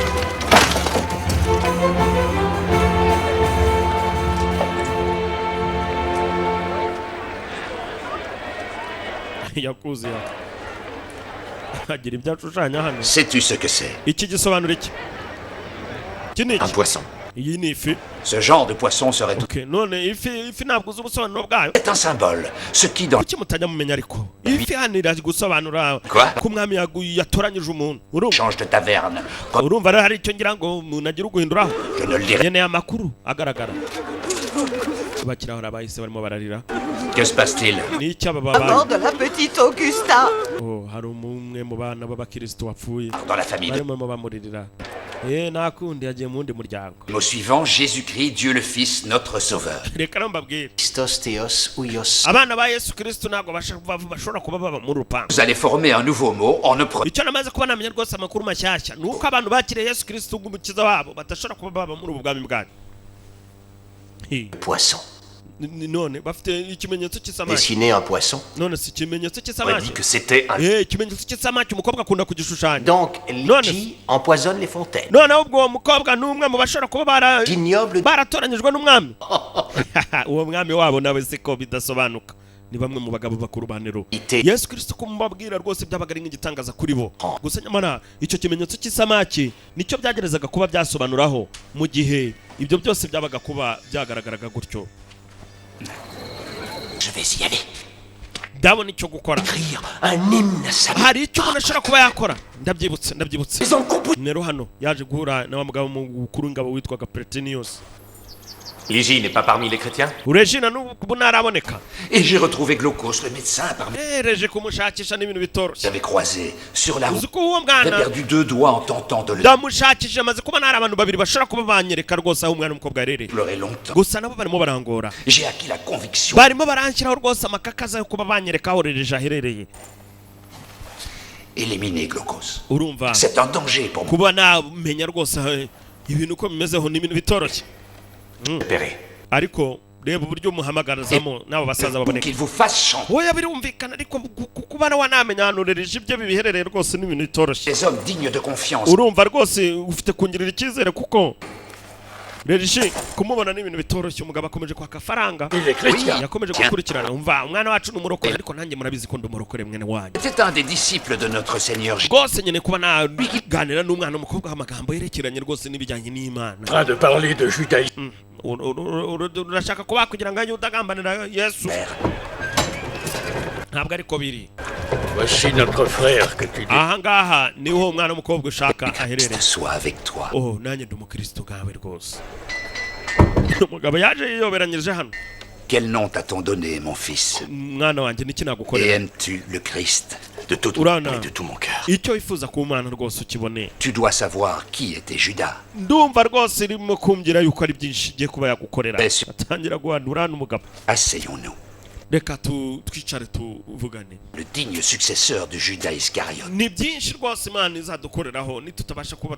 S1: Yakuze agira ibyo ashushanya hano.
S5: Sais-tu ce que c'est?
S1: Iki gisobanura iki? Iki ni
S3: Un
S1: iki?
S3: poisson.
S1: Iyi ni ifi.
S10: Ce genre de poisson serait tout
S1: Okay, none ifi ntabwo uzi ubusobanuro bwayo?
S10: un symbole. Ce qui dans
S1: Kuki mutajya mumenya? Ariko ifi hano iraje gusobanura
S10: Quoi?
S1: ko umwami yatoranyije umuntu, urumva?
S10: Change de taverne.
S1: Urumva rero hari icyo ngira ngo umuntu agire uguhinduraho.
S10: Je ne le dirai.
S1: Nkeneye amakuru agaragara. Bakiraho abahise barimo bararira.
S10: Que se passe-t-il?
S1: Ni icyo aba
S8: La
S1: babaye?
S8: mort de la petite Augusta.
S1: Oh, hari umwe mu bana b'abakirisitu wapfuye.
S10: Dans la famille de
S1: Barimo bamuririra. Eh, nakundi yagiye mu wundi muryango.
S10: Mot suivant, Jésus-Christ, Dieu le Fils, notre Sauveur.
S1: Reka rero mbabwire.
S2: Christos Theos Ouios.
S1: Abana ba Yesu Kirisitu ntabwo bashobora kuba baba muri rupangu.
S10: Vous allez former un nouveau mot en ne prenant
S1: Icyo namaze kuba namenya rwose, amakuru mashyashya, ni uko abantu bakiriye Yesu Kirisitu nk'umukiza wabo badashobora kuba baba muri ubu bwami bwanyu. Hi.
S2: Poisson.
S1: None bafite ikimenyetso cy'isamaki.
S2: Dessiner un poisson.
S1: None si ikimenyetso
S7: On a
S1: cy'isamaki?
S7: dit que c'était un.
S1: Eh, ikimenyetso cy'isamaki umukobwa akunda kugishushanya.
S2: Donc,
S1: None
S2: Ligie empoisonne les fontaines.
S1: noneho ubwo uwo mukobwa ni umwe mu bashobora kuba
S2: Ignoble.
S1: baratoranyijwe n'umwami, uwo mwami wabo nawe siko bidasobanuka. Ni bamwe mu bagabo bakuru ba Nero.
S2: Ite.
S1: Yesu Kirisito kumubabwira rwose byabaga ari nk'igitangaza kuri bo. Gusa nyamara icyo kimenyetso cy'isamaki nicyo byagerezaga kuba byasobanuraho mu gihe ibyo byose byabaga kuba byagaragaraga gutyo.
S2: Je vais y aller.
S1: Ndabona icyo gukora.
S2: Écrire un hymne à sa.
S1: Hari icyo umuntu ashobora kuba yakora. Ndabyibutse, ndabyibutse.
S2: Les en compo-
S1: Nero hano yaje guhura na wa mugabo mukuru w'ingabo witwaga Petronius.
S3: Ligie n'est pas parmi les chrétiens?
S1: Regina n'ubu ntaraboneka.
S10: Et j'ai retrouvé Glaucos, le médecin, parmi
S1: Reje kumushakisha n'ibintu bitoroshye.
S10: j'avais croisé sur la route.
S1: Uzi ko uwo
S10: J'ai
S1: mwana
S10: perdu deux doigts en tentant de le
S1: ndamushakisha, amaze kuba ntari abantu babiri bashobora kuba banyereka rwose aho umwana w'umukobwa aherereye.
S10: pleurer longtemps.
S1: Gusa nabo barimo barangora.
S10: J'ai acquis la conviction
S1: Barimo baranshyiraho rwose amakakaza yo kuba banyereka aho Reje aherereye.
S10: Éliminer Glaucos.
S1: Urumva,
S10: C'est un danger pour moi.
S1: kuba namenya rwose ibintu uko bimezeho ni ibintu bitoroshye.
S3: Repéré.
S1: Ariko reba uburyo umuhamagarazamo n'abo basaza baboneka.
S10: Qu'il vous fasse chanter.
S1: Oya, birumvikana, ariko kuba nawe namenya ahantu Reje ibyo biherereye rwose ni ibintu bitoroshye.
S10: Des hommes dignes de confiance.
S1: Urumva rwose ufite kungirira icyizere, kuko Reje kumubona ni ibintu bitoroshye. Umugabo akomeje kwaka faranga, yakomeje gukurikirana. Umva, umwana wacu ni umurokore, ariko nanjye murabizi ko ndi umurokore mwene wanyu.
S10: C'était un des disciples de notre Seigneur Jésus.
S1: Rwose nyine kuba naganira n'umwana w'umukobwa amagambo yerekeranye rwose n'ibijyanye n'Imana.
S11: Train de parler de judaïsme.
S1: Urashaka kuba kugira ngo ajye utagambanira Yesu? Ntabwo ariko biri.
S11: Voici notre frère que tu dis.
S1: Aha ngaha niho umwana w'umukobwa ushaka aherereye.
S10: Soit avec toi.
S1: Oh, nanjye ndi umukristo bwawe rwose. Umugabo yaje yiyoberanyije hano.
S10: Quel nom t'a-t-on donné, mon fils?
S1: Mwana wanjye, niki
S10: Et
S1: nagukorera?
S10: aimes-tu le Christ?
S7: De toute
S1: Urana.
S7: et de tout mon cœur.
S1: Icyo wifuza ku Mana rwose ukibone.
S10: Tu dois savoir qui était Judas.
S1: Ndumva rwose irimo kumbwira yuko ari byinshi igiye kuba yagukorera.
S10: Mbese.
S1: Atangira guhanura n'umugabo.
S10: Asseyons-nous.
S1: Reka twicare tuvugane.
S10: Le digne successeur de Judas Iscariote.
S1: Ni byinshi rwose Imana izadukoreraho nitutabasha kuba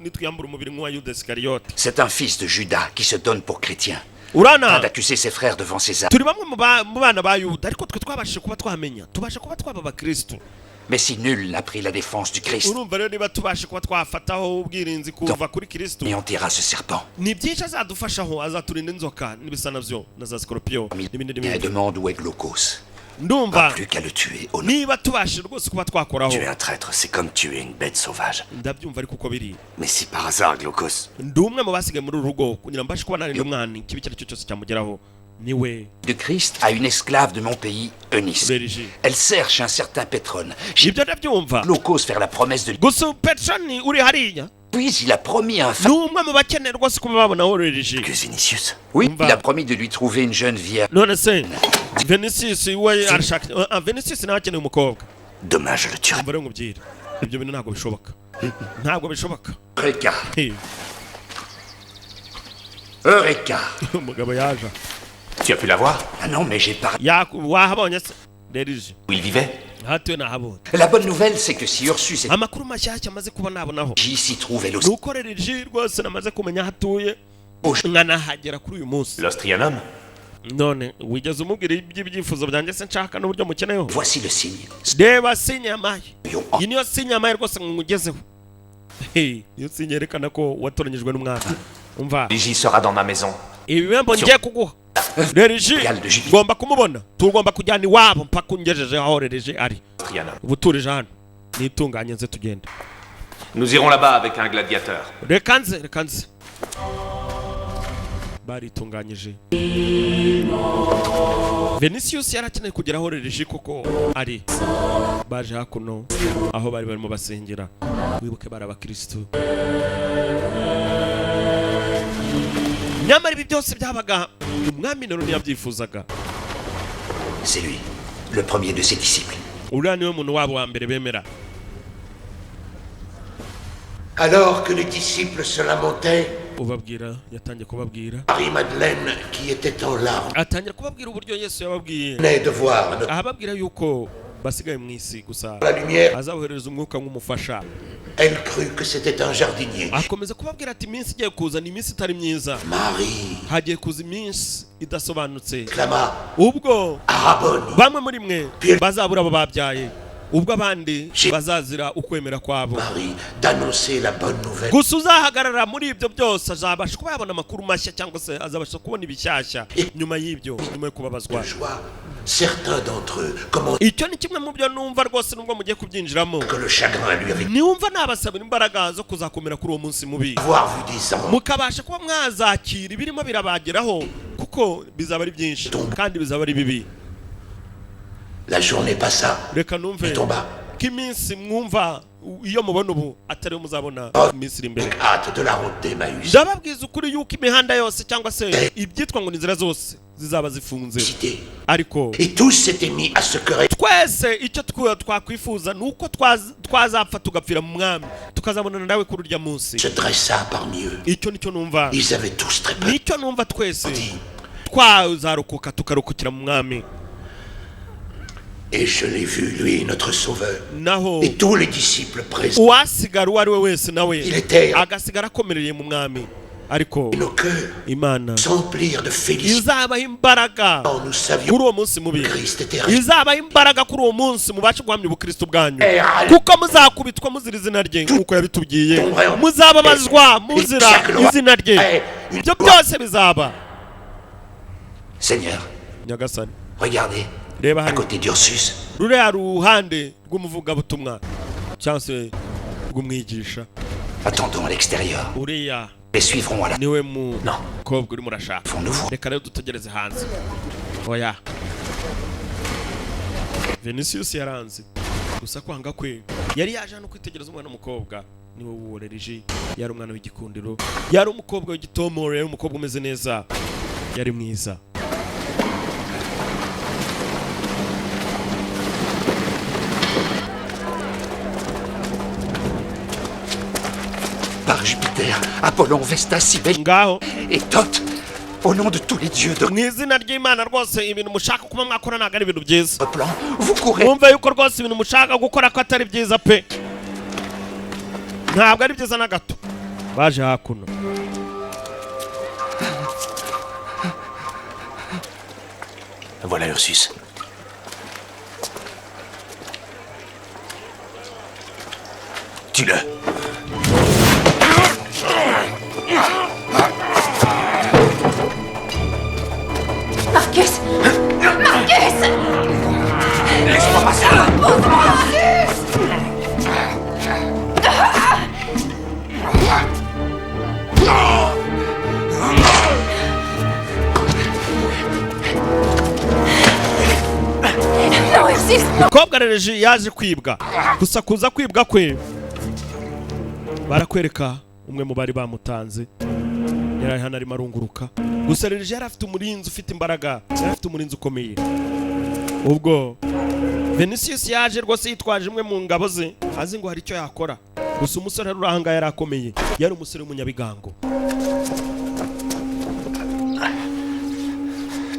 S1: nitwiyambura umubiri nk'uwa Yuda Isikariyoti.
S10: C'est un fils de Judas qui se donne pour chrétien.
S1: Urana.
S10: Afin d'accuser ses frères devant César.
S1: Turi bamwe mu bana ba Yuda, ariko twe twabashije kuba twamenya, tubasha kuba twaba abakristo.
S10: Mais si nul n'a pris la défense du Christ,
S1: Urumva rero, niba tubashe kuba twafataho ubwirinzi kuva kuri Kristo,
S10: anéantira ce serpent.
S1: ni byinshi azadufashaho, azaturinda inzoka n'ibisa nabyo na za sikorupiyo n'ibindi
S10: Et
S1: n'ibindi.
S10: demande où est Glaucos.
S1: Ndumva
S10: Pas plus qu'à le tuer au nom.
S1: niba tubashije rwose kuba twakoraho.
S7: Tuer un traître, c'est comme tuer une bête sauvage.
S1: Ndabyumva, ariko uko biri,
S7: Mais si par hasard Glaucos
S1: ndi umwe mu basigaye muri uru rugo kugira ngo mbashe kuba narinda umwana ikibi icyo ari cyo cyose cyamugeraho, niwe.
S10: De Christ à une esclave de mon pays, Eunice.
S1: Régis.
S10: Elle sert chez un certain Pétrone. J'ai
S1: Ibyo ndabyumva.
S10: Glaucos faire la promesse de lui.
S1: Gusa Petroni uri hariya
S10: Puis il a promis un
S1: ni umwe mu bakeneye rwose kuba babonaho Régis.
S7: Que Vinicius.
S10: Oui,
S1: Va.
S10: il a promis de lui trouver une jeune vierge.
S1: None se Vinicius we arashaka, Vinicius nawe akeneye umukobwa.
S7: Dommage, je le tuerai.
S1: Umva rero nkubwire, ibyo bintu ntabwo bishoboka, ntabwo bishoboka.
S10: Eureka!
S1: Hey,
S10: Eureka!
S1: umugabo yaje.
S3: Tu as pu la voir?
S10: Ah non, mais j'ai parlé.
S1: Wahabonye se Régis?
S3: Où il vivait?
S1: Hatuye nahabonye.
S10: La bonne nouvelle, c'est que si Ursus et
S1: Amakuru mashyashya amaze kuba nabonaho
S10: J s'y trouve elle
S1: ni
S10: aussi.
S1: uko Régis rwose namaze kumenya aho atuye, nkanahagera kuri uyu munsi.
S3: L'Austrianum.
S1: None wigeze umubwira iby'ibyifuzo byanjye se nshaka n'uburyo mukeneyeho?
S10: Voici le signe.
S1: Reba signe yamaye, iyi niyo signe yamaye rwose ngo nkugezeho. Hey, niyo signe yerekana ko watoranyijwe n'umwami. Umva.
S3: Ligie sera dans ma maison.
S1: Ibihembo ngiye kuguha, Régis ngomba kumubona, tugomba kujyana iwabo mpaka ungejeje aho Régis ari.
S3: Triana.
S1: Ubu turije hano nitunganye nze tugende.
S3: Nous irons là-bas avec un gladiateur.
S1: Reka nze, reka nze. Baritunganyije. Vinicius yari akeneye kugera aho Reji koko ari. Baje hakuno aho bari barimo basengera, wibuke bari abakirisitu. Nyamara ibi byose byabaga, umwami Nero ntiyabyifuzaga.
S10: C'est lui, le premier de ses disciples.
S1: Uriya niwe muntu wabo wa mbere bemera.
S5: Alors que les disciples se lamentaient,
S1: Ubabwira, yatangiye kubabwira,
S5: Marie-Madeleine, qui était en larmes,
S1: atangira kubabwira uburyo Yesu yababwiye,
S5: venait de voir notre
S1: ahababwira yuko basigaye mu isi gusa
S5: la lumière.
S1: azaboherereza umwuka nk'umufasha.
S5: Elle crut que c'était un jardinier.
S1: Akomeza kubabwira ati iminsi igiye kuza ni iminsi itari myiza,
S5: Marie
S1: hagiye kuza iminsi idasobanutse,
S5: clama
S1: ubwo
S5: Rabboni.
S1: bamwe muri mwe bazabura abo babyaye, ubwo abandi bazazira ukwemera kwabo.
S5: Marie d'annoncer la bonne nouvelle.
S1: Gusa uzahagarara muri ibyo byose azabasha kuba yabona amakuru mashya, cyangwa se azabasha kubona ibishyashya nyuma y'ibyo, nyuma yo kubabazwa.
S5: De joie, certains d'entre eux commentaient
S1: Icyo ni kimwe mu byo numva rwose, nubwo mugiye kubyinjiramo,
S5: que le chagrin lui avait
S1: niwumva nabasabira imbaraga zo kuzakomera kuri uwo munsi mubi,
S5: avoir vu des anges
S1: mukabasha kuba mwazakira ibirimo birabageraho, kuko bizaba ari byinshi kandi bizaba ari bibi.
S5: La journée passa,
S1: Reka numve
S5: il tomba.
S1: ko iminsi mwumva iyo mubona ubu atariyo muzabona mu minsi iri imbere.
S5: Avec hâte de la route d'Emmaüs.
S1: Ndababwiza ukuri yuko imihanda yose, cyangwa se ibyitwa ngo ni inzira zose, zizaba zifunze.
S5: Cité.
S1: Ariko
S5: Et tous s'étaient mis à se quereller
S1: twese icyo twakwifuza ni uko twazapfa tugapfira mu mwami, tukazabonana nawe kuri urya munsi.
S5: Se dressa parmi eux.
S1: Icyo nicyo numva,
S5: Ils avaient tous très peur.
S1: nicyo numva, twese twazarokoka tukarokokera mu mwami.
S5: Et je l'ai vu, lui, notre sauveur.
S1: Naho
S5: Et tous les disciples présents.
S1: uwasigara uwo ari we wese nawe
S5: Il était
S1: agasigara akomereye mu mwami, ariko
S5: nos cœurs
S1: Imana
S5: s'emplirent de félicité.
S1: izabaha imbaraga
S5: Nous savions
S1: kuri uwo munsi mubi,
S5: Christ était
S1: izabaha imbaraga kuri uwo munsi mubashe guhamya ubukristo bwanyu, kuko muzakubitwa muzira izina rye nk'uko yabitubwiye, muzababazwa muzira izina rye, ibyo byose bizaba.
S10: Seigneur,
S1: Nyagasani,
S10: regardez,
S1: reba
S10: à
S1: hano
S10: côté d'Ursus,
S1: ruriya ruhande rw'umuvugabutumwa cyangwa se rw'umwigisha.
S10: Attendons à l'extérieur.
S1: Uriya
S10: Les suivrons à la...
S1: niwe mukobwa urimo urashaka.
S10: Font-nous.
S1: Reka rero dutegereze hanze. Oya, Vinicius yaranze gusa kwanga kwe, yari yaje hano kwitegereza umwana w'umukobwa, niwe wuworereje. Yari umwana w'igikundiro, yari umukobwa w'igitomoro, yari umukobwa umeze neza, yari mwiza.
S10: Par Jupiter, Apollon, Vesta, Cybèle
S1: Ngaho
S10: et Thoth, au nom de tous les dieux de
S1: mu izina ry'Imana, rwose ibintu mushaka kuba mwakora ntabwo ari ibintu byiza.
S10: notre plan, vous courez
S1: Mwumve yuko rwose ibintu mushaka gukora ko atari byiza pe, ntabwo ari byiza na gato. Baje hakuno.
S2: Voilà Ursus. Tue-le.
S4: Marcus! Marcus!
S10: Laisse-moi passer.
S4: Marcus! Non, Ursus, non!
S1: Umukobwa rereje yaje kwibwa, gusa kuza kwibwa kwe barakwereka umwe mu bari bamutanze yari ari hano arimo arunguruka. Gusa rereje yari afite umurinzi ufite imbaraga, yari afite umurinzi ukomeye. Ubwo Vinicius yaje rwose yitwaje imwe mu ngabo ze, azi ngo hari icyo yakora. Gusa umusore wari uri ahangaha yari akomeye, yari umusore w'umunyabigango.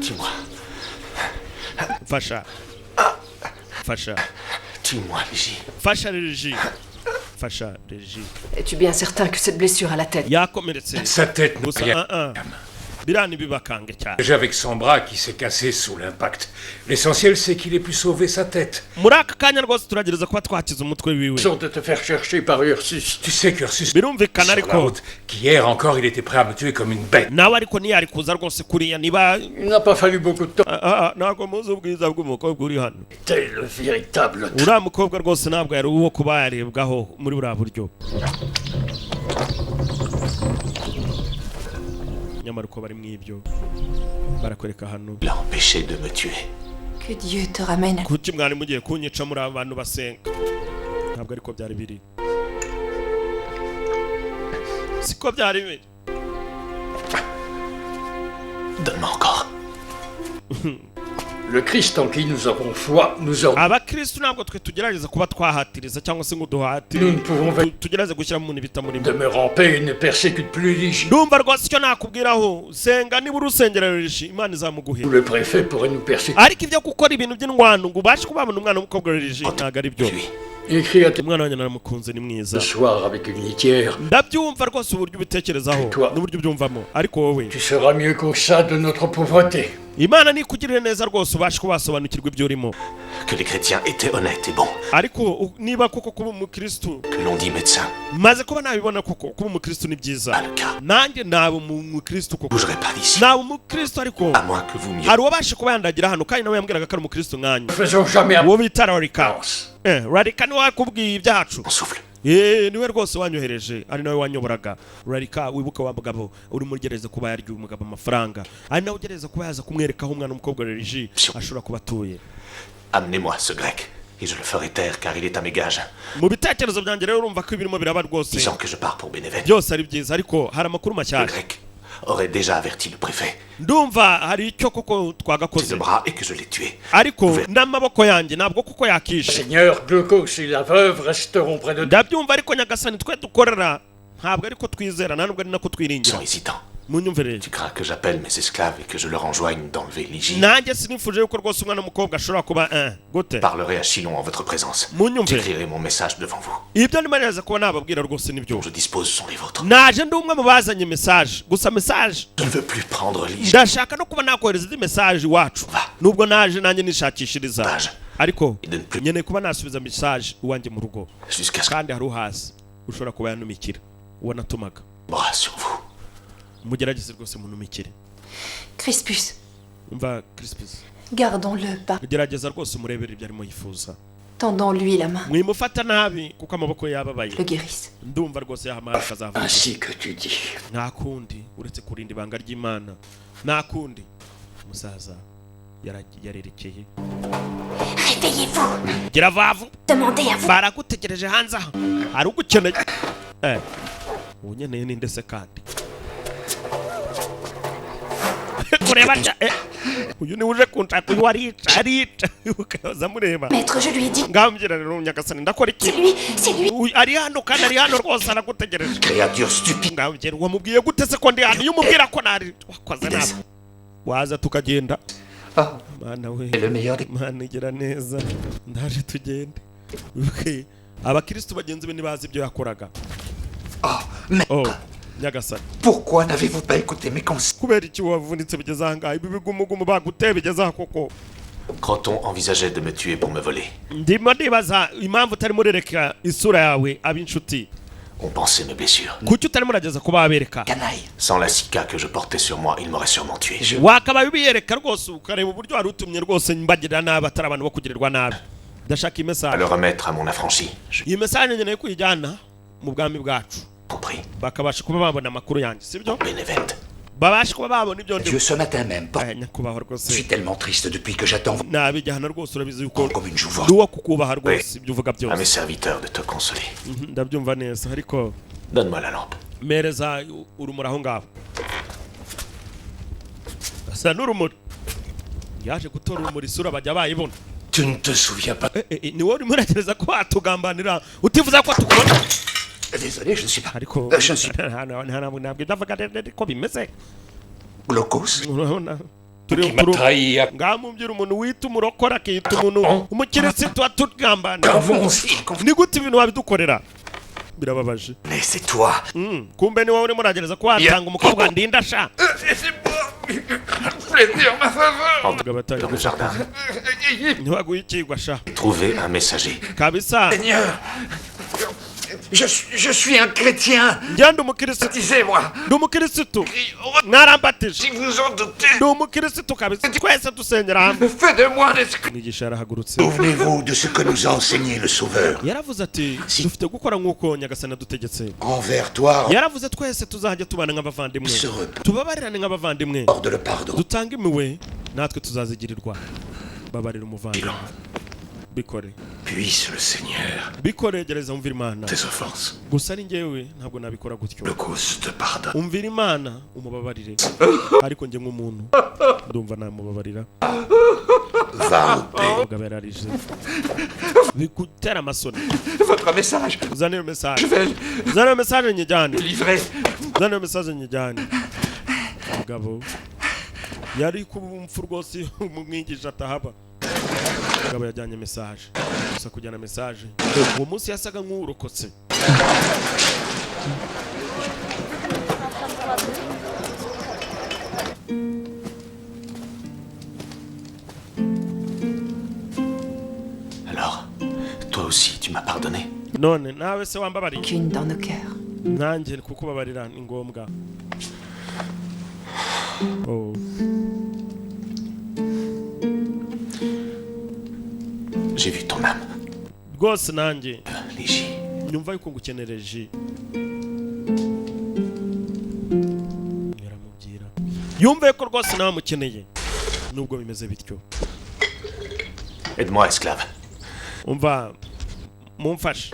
S2: Tue-moi.
S1: Mfasha, mfasha.
S2: Tue-moi, Légie.
S1: Fasha Reji, fasha Reji.
S6: Es-tu bien certain que cette blessure à la tête
S1: Yakomeretse.
S11: Sa tête n'a
S1: Gusa
S11: rien.
S1: ah, ah. Biriya ntibibakange cyane.
S11: Déjà avec son bras qui s'est cassé sous l'impact. L'essentiel, c'est qu'il ait pu sauver sa tête.
S1: Muri aka kanya rwose turagereza kuba twakiza umutwe wiwe.
S11: Sont de te faire chercher par Ursus. Tu sais qu'Ursus,
S1: Birumvikana,
S11: sur la
S1: ariko
S11: route, qu'hier encore, il était prêt à me tuer comme une bête.
S1: Nawe ariko ntiyari kuza rwose kuriya niba
S11: Il n'a pas fallu beaucoup de temps.
S1: Ah, ah, ntabwo muzi ubwiza bw'umukobwa uri hano.
S11: T'es le véritable.
S1: Uriya mukobwa rwose ntabwo yari uwo kuba yarebwaho muri buriya buryo. Nyamara uko bari mu ibyo barakwereka hano.
S3: L'a empêché de me tuer.
S4: Que Dieu te ramène.
S1: Kuki mwari mugiye kunyica muri abantu basenga? Ntabwo ariko byari biri, siko byari biri.
S3: Donne-moi encore.
S11: Le Christ en qui nous avons foi nous ordonne.
S1: Abakristu ntabwo twe tugerageza kuba twahatiriza cyangwa se ngo duhatire.
S11: Nous ne pouvons
S1: Tugerageze gushyiramo umuntu ibitamurimo.
S11: Demeure en paix et ne persécute plus l'Égypte.
S1: Ndumva rwose icyo nakubwiraho, senga niba urusengero rishi, Imana izamuguhera.
S11: Le préfet pourrait nous persécuter.
S1: Ariko ibyo gukora ibintu by'indwano ngo ubashe kubabona umwana w'umukobwa riji, ntabwo ari byo.
S11: Écris à
S1: Umwana wanjye naramukunze, ni mwiza.
S11: ce soir avec une litière.
S1: Ndabyumva rwose uburyo ubitekerezaho n'uburyo ubyumvamo, ariko wowe
S11: Tu seras mieux qu'au sein de notre pauvreté.
S1: Imana nikugirire neza rwose, ubashe kuba wasobanukirwa ibyo urimo.
S3: Que les chrétiens étaient honnêtes et bons.
S1: Ariko niba koko kuba umukristu
S3: Que l'on dit médecin.
S1: Maze kuba nabibona koko kuba umukristu ni byiza, nanjye naba umukristu koko,
S3: Bougerai pas d'ici.
S1: naba umukristu, ariko
S3: À moins que vous m'y
S1: hari uwabashe kuba yandagira hano, kandi nawe yambwiraga ko ari umukristu nkanjye.
S11: Faisons jamais
S1: Uwo bita Rarika, Rarika niwe wakubwiye ibyacu.
S3: Souffle.
S1: Niwe rwose wanyohereje, ari nawe wanyoboraga. Rarika, wibuka wa mugabo urimo ugerageza kuba yarya umugabo amafaranga, ari nawe ugerageza kuba yaza kumwereka aho umwana w'umukobwa Regi ashobora kuba atuye.
S3: Amenez-moi ce grec, et je le ferai taire car il est à mes gages.
S1: Mu bitekerezo byanjye rero, urumva ko ibirimo biraba rwose
S3: Disant que je pars pour Bénévent.
S1: byose ari byiza, ariko hari amakuru
S3: Le
S1: mashyashya.
S3: grec aurait déjà averti le préfet.
S1: Ndumva hari icyo koko twagakoze.
S3: De bras et que je l'ai tué.
S1: Ariko n'amaboko yanjye ntabwo kuko yakishe.
S11: Seigneur, Glaucos et la veuve resteront près de
S1: Ndabyumva, ariko nyagasani, twe dukorera ntabwo ariko twizera, nta nubwo ari nako twiringira.
S3: Sans hésitant.
S1: Munyumvire.
S3: Tu crains que j'appelle mes esclaves et que je leur enjoigne d'enlever l'Égypte.
S1: Nanjye sinifuje yuko rwose umwana w'umukobwa ashobora kuba gute.
S3: Parlerai à Chilon en votre présence.
S1: Munyumve.
S3: J'écrirai mon message devant vous.
S1: Ibyo ndimo neza kuba nababwira rwose nibyo.
S3: Je dispose sont les vôtres.
S1: Naje ndi umwe mu bazanye message, gusa message
S3: Je ne veux plus prendre l'Égypte.
S1: ndashaka no kuba nakohereza indi message iwacu, nubwo naje nanjye nishakishiriza, ariko nkeneye kuba nasubiza message iwanjye mu rugo,
S3: Jusqu'à ce
S1: kandi hari uhazi ushobora kuba yanumikira uwo natumaga.
S3: Bras sur vous.
S1: Mugerageze rwose munumikire.
S4: Crispus,
S1: Umva Crispus,
S4: gardons-le par.
S1: gerageza rwose umurebere ibyo arimo yifuza.
S4: Tendons-lui la main.
S1: Mwimufata nabi kuko amaboko yababaye.
S4: Le guérisse.
S1: Ndumva rwose yahamara akazava.
S11: Ainsi que tu dis.
S1: Nta kundi uretse kurinda ibanga ry'Imana, nta kundi. Umusaza yarerekeye.
S4: Réveillez-vous.
S1: Gira vavu.
S4: Demandez à vous.
S1: Baragutegereje hanze aha, hari ugukeneye. Unyeneye ninde se kandi kureba uyu niwe uje kunshaka, uyu arica arica ukaza mureba.
S4: Maître, je lui ai dit.
S1: Ngambwira rero nyagasani, ndakora iki?
S4: C'est lui, c'est lui.
S1: Uyu ari hano, kandi ari hano rwose, aragutegereje.
S7: Créature stupide.
S1: Ngambwira, wamubwiye gute se ko ndi hano? Iyo umubwira ko nari wakoze nabi, waza tukagenda. Mana we.
S10: Le meilleur des.
S1: Mana igira neza, ndaje tugende. Okay. Abakristu bagenzi be ntibazi ibyo yakoraga.
S10: Mais
S1: Oh nyagasani,
S10: pourquoi n'avez-vous pas écouté mes conseils?
S1: Kubera iki wavunitse bigeze aha ngaha? Ibi bigumugumu baguteye bigeze aha koko?
S3: Croton envisageait de me tuer pour me voler.
S1: Ndimo ndibaza impamvu utarimo urereka isura yawe ab'inshuti.
S3: On pensait mes blessures.
S1: Kuki utarimo urageza kuba wabereka?
S10: Canaille.
S3: Sans la cica que je portais sur moi, il m'aurait sûrement tué.
S1: Wakabaye ubiyereka rwose, ukareba uburyo wari utumye rwose mbagirira nabi, atari abantu bo kugirirwa nabi. Ndashaka iyi
S3: À
S1: message.
S3: le remettre à mon affranchi. Je
S1: Iyi message nkeneye kuyijyana mu bwami bwacu,
S3: compris.
S1: bakabasha kuba babona amakuru yanjye, sibyo?
S3: Bénévente.
S1: Babasha kuba babona ibyo ndi.
S10: Dieu, ce matin même.
S1: Nyakubahwa
S10: Je
S1: rwose,
S10: suis tellement triste depuis que j'attends
S1: nabijyana rwose, urabizi yuko
S10: comme une jouvence.
S1: ndi uwo kukubaha rwose, ibyo uvuga
S3: À mes
S1: byose.
S3: serviteurs de te consoler.
S1: Ndabyumva neza, ariko
S3: Donne-moi la lampe.
S1: Mpereza urumuri aho ngaho. Asa n'urumuri yaje gutora urumuri, isura bajya bayibona.
S10: Tu ne te souviens pas.
S1: Ni wowe urimo uragereza ko watugambanira utifuza ko tukubona.
S10: Désolé, je ne suis pas.
S1: Ariko
S10: Je ne suis pas.
S1: Ntabwo ibyo avuga ko bimeze.
S10: Glaucos.
S1: Urabona turi
S11: Qui m'a trahi à
S1: ngamumbwira umuntu wita umurokore akita umuntu umukirisitu tugambanira.
S10: Avons-ils
S1: Ni gute ibintu wabidukorera? Birababaje.
S7: Mais c'est toi.
S1: Kumbe ni wowe urimo uragereza ko watanga umukobwa ndinda sha.
S11: Plaisir, ma faveur.
S1: Umugabo atangiye
S3: Dans le jardin,
S1: ntibaguhe ikigwa sha.
S3: trouver un messager.
S1: Kabisa.
S10: Seigneur.
S5: Je suis un chrétien.
S1: Njye ndi umukirisitu.
S5: Baptisez-moi.
S1: Ndi umukirisitu, mwarambatije.
S5: Si vous en doutez.
S1: Ndi umukirisitu kabisa, twese dusengera hamwe.
S5: Fais de moi un esclave.
S1: Umwigisha yarahagurutse.
S10: Souvenez-vous de ce que nous a enseigné le Sauveur.
S1: Yaravuze ati dufite gukora nk'uko Nyagasani adutegetse.
S10: Envers toi,
S1: Yaravuze twese tuzajya tubana nk'abavandimwe, tubabarirane nk'abavandimwe,
S10: de le pardon.
S1: dutange impuhwe natwe tuzazigirirwa. Babarira umuvandimwe, bikore.
S5: Puisse le Seigneur
S1: Bikore, gereza umvira Imana.
S5: tes offenses.
S1: Gusa ari njyewe ntabwo nabikora gutyo.
S5: Glaucos te pardonne.
S1: Umvira Imana umubabarire, ariko njye nk'umuntu ndumva namubabarira.
S10: Va en paix.
S1: Umugabo yararije bigutera amasoni.
S5: Votre message.
S1: Uzane iyo message.
S5: Je vais
S1: Uzane iyo message nyijyane.
S5: le livrer.
S1: Uzane iyo message nyijyane. Umugabo yari kuba umupfu rwose iyo umwigisha atahaba. Umugabo yajyanye message, gusa kujyana message uwo munsi yasaga nk'urokotse.
S3: Alors, toi aussi, tu m'as pardonné?
S1: None nawe se wambabariye?
S8: Qu'une dans nos cœurs.
S1: Nanjye kukubabarira ni ngombwa. Oh.
S3: J'ai vu ton âme,
S1: Rwose nanjye
S3: Légie.
S1: nyumva yuko ngukenereje. Yaramubwira yumve ko rwose nawe amukeneye nubwo bimeze bityo.
S3: Aide-moi, esclave.
S1: Umva, mumfashe.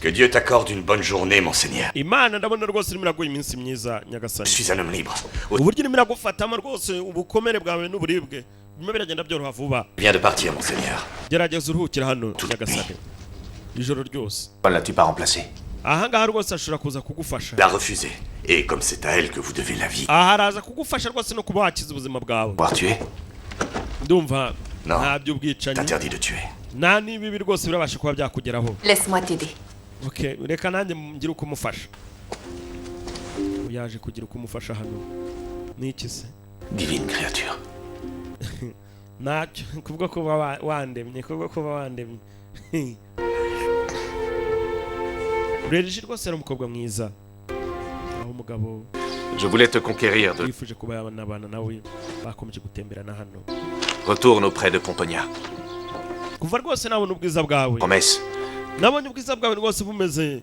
S7: Que Dieu t'accorde une bonne journée, monseigneur.
S1: Imana ndabona rwose irimo iraguha iminsi myiza, nyagasani.
S7: Je suis un homme libre.
S1: Uburyo irimo iragufatamo rwose ubukomere bwawe n'uburibwe birimo biragenda byoroha vuba.
S7: Viens de partir, monseigneur.
S1: Gerageza uruhukira hano, nyagasani, ijoro ryose.
S3: Ne l'as-tu pas remplacé?
S1: Ahangaha rwose ashobora kuza kugufasha.
S7: L'a refusé. Et comme c'est à elle que vous devez la vie.
S1: Aha araza kugufasha rwose no kuba wakiza ubuzima bwawe.
S3: Voir tuer.
S1: Ndumva
S7: Non.
S1: nta by'ubwicanyi.
S7: T'interdit de tuer.
S1: Nta n'ibibi rwose birabasha kuba byakugeraho.
S8: Laisse-moi t'aider.
S1: Okay, reka nanjye ngire uko umufasha. Yaje kugira uko umufasha hano ni iki se?
S3: Divine créature.
S1: Ntacyo kubwo kuba wandemye, kubwo kuba wandemye. Reriji rwose yari umukobwa mwiza aho umugabo
S3: Je voulais te conquérir de.
S1: yifuje kuba yanabana nawe, bakomeje gutemberana hano.
S3: Retourne auprès de Pomponia.
S1: Kuva rwose nabona ubwiza bwawe.
S3: Promesse.
S1: Nabonye ubwiza bwawe rwose bumeze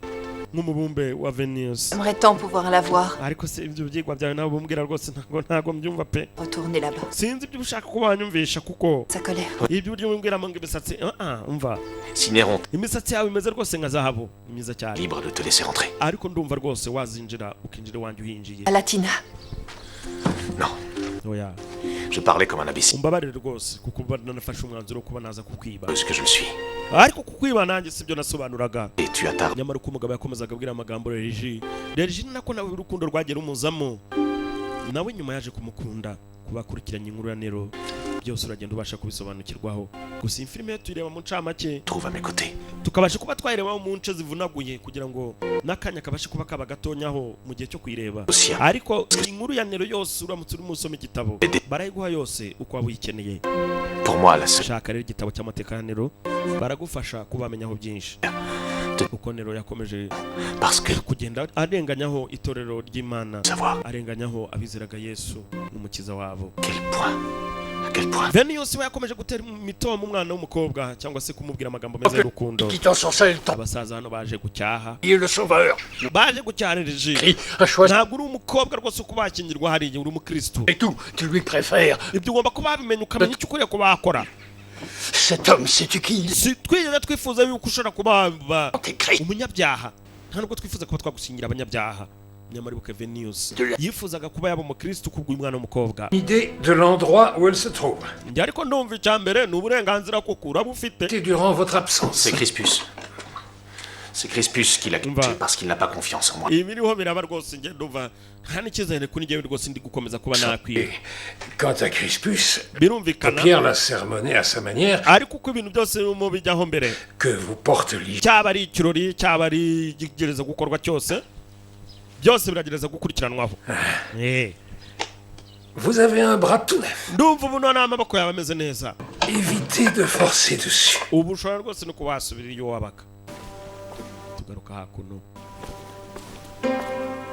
S1: nk'umubumbe wa Venus.
S8: J'aimerais tant pouvoir la voir.
S1: Ariko se ibyo byigwa byawe nawe bumbwira rwose ntabwo mbyumva pe.
S8: Retourner là-bas.
S1: Sinzi ibyo ushaka kuba wanyumvisha kuko
S8: Sa colère.
S1: ibyo uryo wimbwiramo ngo imisatsi, ah ah, umva.
S3: Si Néron
S1: Imisatsi yawe imeze rwose nka zahabu, ni myiza cyane.
S3: libre de te laisser entrer.
S1: Ariko ndumva rwose wazinjira ukinjira iwanjye uhinjiye.
S8: À Latina.
S3: Non.
S1: Oya.
S3: Je parlais comme un imbécile.
S1: Umbabarire rwose kuko uba nanafashe umwanzuro wo kuba naza kukwiba.
S3: Ce que je le suis.
S1: Ariko kukwiba nanjye sibyo nasobanuraga.
S3: Et tu as tard.
S1: Nyamara uko umugabo yakomezaga abwira amagambo Regi, Regi ni nako nawe urukundo rwagiye rumuzamo, nawe nyuma yaje kumukunda. Kubakurikiranye inkuru ya Nero byose uragenda ubasha kubisobanukirwaho. Gusa iyi filime tuyireba mu ncamake,
S3: Trouve à mes côtés.
S1: tukabasha kuba twayireba mu nce zivunaguye kugira ngo n'akanya kabashe kuba kaba gatonyaho mu gihe cyo kuyireba.
S3: Aussi.
S1: Ariko inkuru ya Nero yose uramutse urimo usoma igitabo barayiguha yose uko waba uyikeneye.
S3: Pour moi, la seule.
S1: Shaka rero igitabo cy'amateka ya Nero, baragufasha kubamenyaho byinshi uko Nero yakomeje
S3: Parce que
S1: kugenda arenganyaho itorero ry'Imana,
S3: Savoir.
S1: arenganyaho abizeraga Yesu n'umukiza wabo.
S3: Quel point. À quel point.
S1: Venus we yakomeje gutera imitomo umwana w'umukobwa cyangwa se kumubwira amagambo meza y'urukundo.
S11: Qui t'ensorcelle, ton
S1: Abasaza hano baje gucyaha,
S11: le sauveur.
S1: baje gucyaha Regi.
S11: A choisi
S1: Ntabwo uri umukobwa rwose uko bakingirwa hariya, uri umukristo.
S11: et tout. Tu lui préfères.
S1: Ibyo ugomba kuba wabimenya ukamenya icyo ukwiye kuba wakora.
S10: Cet homme, sais-tu qui il
S1: Si twigeze twifuza yuko ushobora kuba
S10: Antéchrist.
S1: umunyabyaha, nta nubwo twifuza kuba twagusingira abanyabyaha. Nyamara ibuke Venus yifuzaga kuba yaba umukristo kubw'uyu mwana w'umukobwa.
S11: Idée de l'endroit où elle se trouve.
S1: Njye ariko ndumva icya mbere ni uburenganzira kuko uraba ufite.
S11: Et durant votre absence.
S3: C'est Crispus. C'est Crispus qui l'a
S1: Va.
S3: tué parce qu'il n'a pas confiance en moi.
S1: Ibi biriho biraba rwose, njye ndumva nta n'icyizere kuri njyewe rwose ndi gukomeza kuba nakwiba.
S11: Et quant à Crispus,
S1: Birumvikana.
S11: Pierre l'a sermonné à sa manière
S1: Ariko uko ibintu byose birimo bijyaho mbere,
S11: que vous porte l'hygiène.
S1: cyaba ari ikirori, cyaba ari ikigereza gukorwa cyose, byose biragereza gukurikiranwaho.
S11: Vous avez un bras tout neuf.
S1: Ndumva ubu noneho amaboko yawe ameze neza.
S11: Évitez de forcer dessus.
S1: Ubu ushobora rwose no kuba wasubira iyo wabaga. Tugaruka hakuno,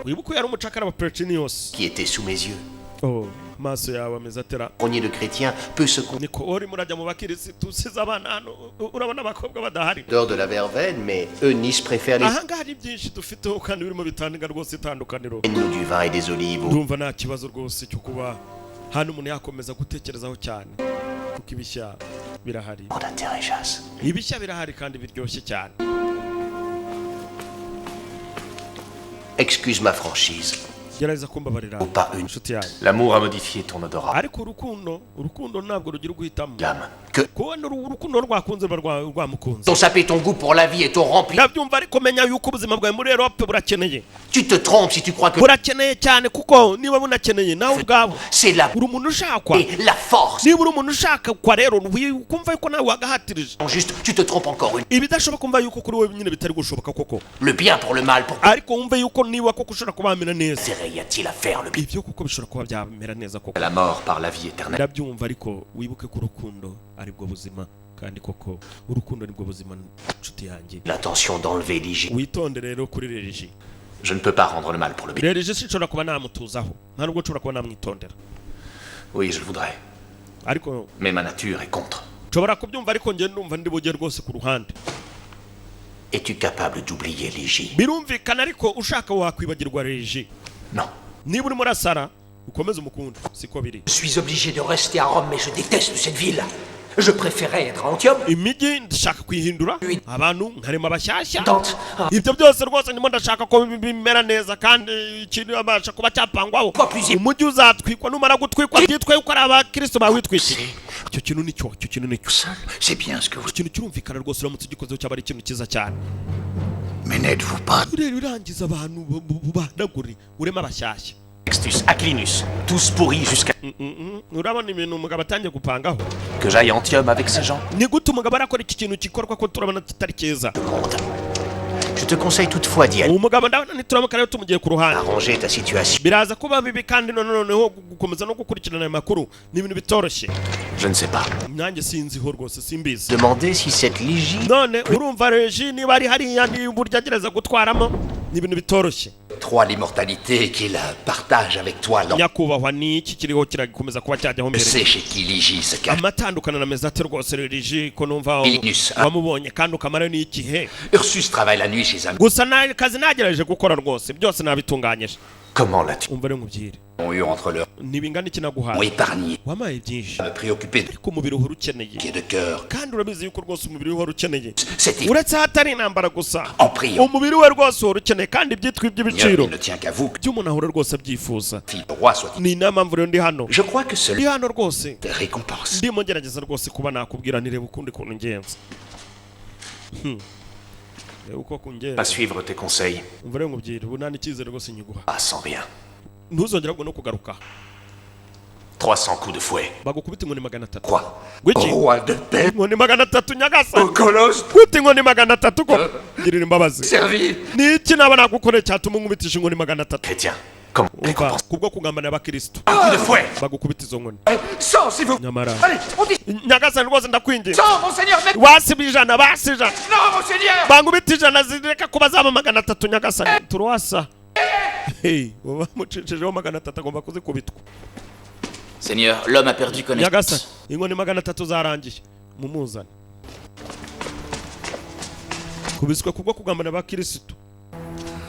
S1: wibuke yari umucakara wa Pertinius.
S2: Qui était sous mes yeux.
S1: Oh, amaso yawe ameze atera.
S2: Grenier de chrétiens peut se
S1: Niko urimo urajya mu bakirisitu, usize abana hano, urabona abakobwa badahari.
S2: Dehors de la verveine, mais Eunice préfère les
S1: Aha ngaha hari byinshi dufiteho kandi birimo bitanga rwose itandukaniro.
S2: Nous du vin et des olives.
S1: Ndumva nta kibazo rwose cyo kuba hano umuntu yakomeza gutekerezaho cyane, kuko ibishya birahari.
S2: D'intérêt chasse.
S1: Ibishya birahari kandi biryoshye cyane.
S2: Excuse ma franchise.
S1: Gerageza kumbabarira,
S2: Ou pas une.
S1: inshuti yanjye.
S3: L'amour a modifié ton odorat.
S1: Ariko urukundo, urukundo ntabwo rugira uguhitamo.
S2: L'âme. Que
S1: Kubona urukundo rwakunze ruba rwamukunze.
S2: ton sapé, ton goût pour la vie et ton rempli.
S1: Ndabyumva, ariko menya yuko ubuzima bwawe muri Europe burakeneye.
S2: Tu te trompes si tu crois que
S1: Burakeneye cyane, kuko niba bunakeneye nawe ubwawe
S2: c'est la
S1: uri umuntu ushakwa.
S2: Et la force.
S1: Niba uri umuntu ushaka kwa rero kumva yuko nawe wagahatirije.
S2: Juste, tu te trompes encore une.
S1: Ibidashoboka, kumva yuko kuri wowe nyine bitari gushoboka koko.
S2: Le bien pour le mal, pour
S1: Ariko wumve yuko niba koko ushobora kuba wamera neza,
S2: intérêt y a-t-il à faire le bien?
S1: Ibyo kuko bishobora kuba byamera neza koko.
S3: La mort par la vie éternelle.
S1: Ndabyumva, ariko wibuke ko urukundo aribwo buzima, kandi koko urukundo nibwo buzima, nshuti yanjye.
S2: L'intention d'enlever l'hygiène.
S1: Witonde rero kuri Reriji.
S3: Je ne peux pas rendre le mal pour le bien.
S1: Reriji sinshobora kuba namutuzaho, nta nubwo nshobora kuba namwitondera.
S3: Oui, je le voudrais.
S1: Ariko
S3: Mais ma nature est contre.
S1: Nshobora kubyumva, ariko njye ndumva ndi bujye rwose ku ruhande.
S2: Es-tu capable d'oublier l'hygiène?
S1: Birumvikana, ariko ushaka wakwibagirwa Reriji.
S3: Non.
S1: Niba urimo urasara ukomeze umukunde, siko biri.
S10: Je suis obligé de rester à Rome, mais je déteste cette ville. Je préférais être à Antium.
S1: Imijyi ndashaka kuyihindura, abantu nkarema bashyashya.
S10: Tante.
S1: Ibyo byose rwose ndimo ndashaka ko bimera neza, kandi ikintu abasha kuba cyapangwaho, umujyi uzatwikwa, numara gutwikwa byitwa yuko ari abakristo bawitwikiye. Icyo kintu nicyo, icyo kintu nicyo.
S5: C'est bien ce que vous.
S1: Ikintu kirumvikana rwose, uramutse ugikozeho cyaba ari ikintu cyiza cyane.
S5: Mais n'êtes-vous pas
S1: Rero urangiza abantu banagure, urema abashyashya.
S3: Sextus, Aquilinius, tous pourris jusqu'à
S1: Urabona ibintu umugabo atangiye gupangaho.
S3: que j'aille à Antium avec ces gens.
S1: Ni gute umugabo arakora iki kintu gikorwa ko turabona kitari cyiza?
S2: Je te conseille toutefois d'y aller.
S1: Umugabo ndabona nituramuka rero tumugiye ku ruhande,
S2: Arranger ta situation.
S1: biraza kuba bibi, kandi none noneho gukomeza no gukurikirana ayo makuru ni ibintu bitoroshye.
S3: Je ne sais pas.
S1: Nanjye sinziho rwose, simbizi.
S2: Demander si cette Ligie
S1: None urumva reji niba ari hariya, niba uburyo agereza gutwaramo ni ibintu bitoroshye.
S10: 3, l'immortalité qu'il partage avec toi. L'an.
S1: Nyakubahwa, ni iki kiriho kirakomeza kuba cyajyaho
S10: Je
S1: mbere?
S10: sais chez qui Ligie se cache.
S1: Amatandukana na meza ate rwose Regi, ko numva
S10: Linus.
S1: wamubonye kandi ukamara n'igihe?
S10: Ursus travaille la nuit chez un
S1: Gusa kazi nagerageje gukora rwose, byose nabitunganyije.
S3: Comment l'as-tu
S1: Umva rero nkubwire.
S10: ont eu entre leurs
S1: Ntibingana iki
S10: ont
S1: naguhaye?
S10: Épargné.
S1: Wampaye byinshi.
S10: Me préoccuper de
S1: Ariko umubiri uhora ukeneye.
S10: de cœur.
S1: Kandi urabizi yuko rwose umubiri uhora ukeneye,
S10: C'était
S1: uretse hatari intambara gusa.
S10: En priant.
S1: Umubiri we rwose uhora ukeneye, kandi ibyitwa iby'ibiciro
S10: Il ne tient qu'à vous que
S1: by'umuntu ahora rwose abyifuza.
S10: Le roi soit.
S1: Ni inama mpamvu rero ndi hano.
S10: Je crois que cela
S1: Ndi hano rwose.
S10: Récompense.
S1: Ndimo ngerageza rwose kuba nakubwira nireba ukundi kuntu ngenza. Reba uko kungenza.
S3: Pas suivre tes conseils.
S1: Umva rero nkubwire, ubu nta n'icyizere rwose nyiguha.
S3: Ah, sans rien.
S1: Ntuzongere ahubwo no kugaruka.
S3: 300 coups de fouet.
S1: Bagukubita inkoni 300.
S10: Quoi?
S1: Gwiki?
S10: Roi de paix.
S1: Inkoni 300, nyagasa.
S10: Colosse.
S1: Kwita inkoni 300 ko girira imbabazi.
S10: Servile.
S1: Ni iki naba nagukoreye cyatuma unkubitisha inkoni 300?
S3: Chrétien. Comment
S1: Umva, kubwo kugambanira abakristo,
S3: Un coup de fouet.
S1: bagukubita izo nkoni.
S10: 100 s'il vous
S1: Nyamara
S10: Allez, on dit
S1: nyagasani rwose ndakwinginze.
S10: 100, monseigneur, mais
S1: Wasiba 100, basi 100.
S10: Non, monseigneur.
S1: Bangubita 100 zireka kuba zaba 300, nyagasani, turuwasa. Hey, bamucishijeho 300, agomba kuzikubitwa.
S9: Seigneur, l'homme a perdu
S1: Nyagasani,
S9: connaissance.
S1: inkoni 300 zarangiye, mumuzane kubiswe kubwo kugambana abakirisitu.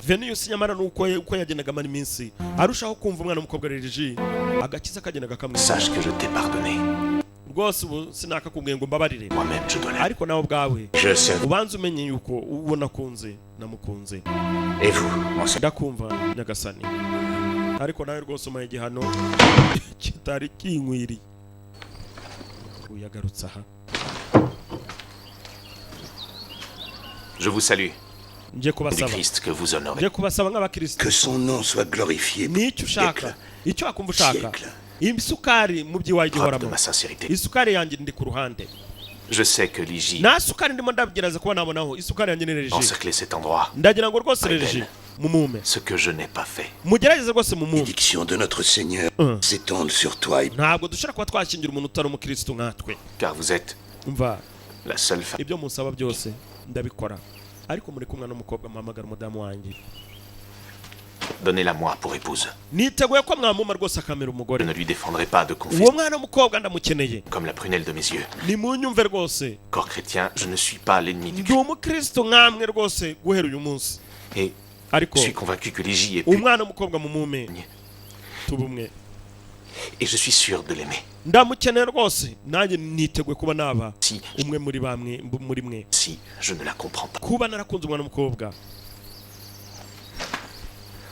S1: Venus nyamara nuko uko yagendaga amara iminsi arushaho kumva umwana w'umukobwa Regi, agakiza kagendaga kamwe.
S3: Sache que je t'ai pardonné.
S1: Rwose ubu sinakakubwiye ngo mbabarire.
S3: Moi-même, je dois l'être.
S1: Ariko nawe ubwawe
S10: Je sais.
S1: ubanze umenye yuko uwo nakunze namukunze.
S10: Et vous, monseigneur?
S1: Ndakumva nyagasani, ariko nawe rwose umaye igihano kitari kinkwiriye. Uyagarutse aha.
S3: Je vous salue.
S1: Ngiye
S3: Du
S1: kubasaba.
S3: Christ que vous honorez.
S1: Ngiye kubasaba nk'abakristo.
S5: Que son nom soit glorifié.
S1: Ni icyo ushaka, icyo wakumva ushaka.
S5: Siècle.
S1: Isukari mu by'iwawe
S3: Preuve de
S1: igihoramo.
S3: ma sincérité.
S1: Isukari yanjye ndi ku ruhande.
S3: Je sais que l'hygie
S1: Nta sukari ndimo ndagerageza kuba nabonaho, isukari yanjye ni Regi.
S3: encerclait cet endroit.
S1: Ndagira ngo rwose Regi mumume.
S3: Ce que je n'ai pas fait.
S1: Mugerageze rwose mumume.
S5: Bénédiction de notre Seigneur s'étende sur toi et
S1: Ntabwo dushobora kuba twashyingira umuntu utari umukristo nkatwe.
S3: Car vous êtes
S1: Umva,
S3: la seule femme
S1: ibyo musaba byose ndabikora. Ariko muri kumwe n'umukobwa, muhamagara umudamu wanjye.
S3: Donnez-la moi pour épouse.
S1: Niteguye ko mwamuma rwose akamera umugore.
S3: Je ne lui défendrai pas de
S1: Uwo
S3: confesser
S1: mwana w'umukobwa ndamukeneye.
S3: comme la prunelle de mes yeux.
S1: Nimunyumve rwose.
S3: Corps chrétien, je ne suis pas l'ennemi du
S1: Ndi umukristo nkamwe rwose guhera uyu munsi.
S3: Et
S1: Ariko
S3: je suis convaincu que Légie est pure
S1: umwana w'umukobwa mumume tuba umwe.
S3: Et je suis sûr de l'aimer.
S1: Ndamukeneye rwose, nanjye niteguye kuba naba
S3: Si,
S1: umwe muri bamwe muri mwe.
S3: si je ne la comprends pas.
S1: Kuba narakunze umwana w'umukobwa.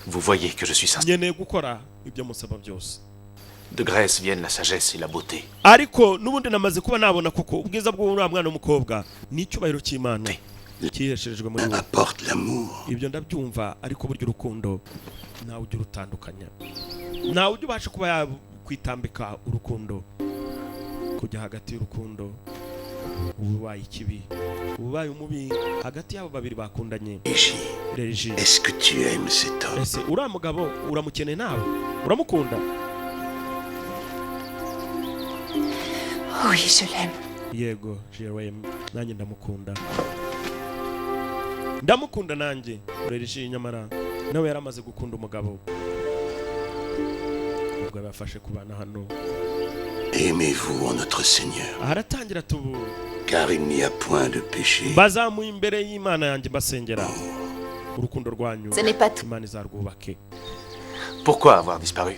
S3: Vous voyez que je suis sincère.
S1: Nkeneye gukora ibyo musaba byose.
S3: De Grèce viennent la sagesse et la beauté.
S1: Ariko n'ubundi namaze kuba nabona koko ubwiza bw'uriya mwana w'umukobwa ni icyubahiro cy'Imana cyihesherejwe muri we.
S5: Apporte l'amour.
S1: Ibyo ndabyumva, ariko burya urukundo ntawe ujya urutandukanya, ntawe ujya ubasha kuba yakwitambika urukundo, kujya hagati y'urukundo. Uba ubaye ikibi, uba ubaye umubi hagati y'abo babiri bakundanye.
S5: Régis,
S1: Regi,
S5: est-ce que tu aimes cet homme?
S1: Ese uriya mugabo uramukeneye? Nawe uramukunda?
S4: Oui, je l'aime.
S1: Yego Jerome, nanjye ndamukunda, ndamukunda nanjye. Regi nyamara nawe yaramaze gukunda umugabo ubwo yabafashe kubana hano.
S5: Aimez-vous en notre Seigneur,
S1: Haratangira tubu
S5: car il n'y a point de péché.
S1: Bazamuye imbere y'Imana yanjye, mbasengera urukundo rwanyu.
S4: Ce n'est pas tout.
S1: Imana izarwubake.
S3: Pourquoi avoir disparu?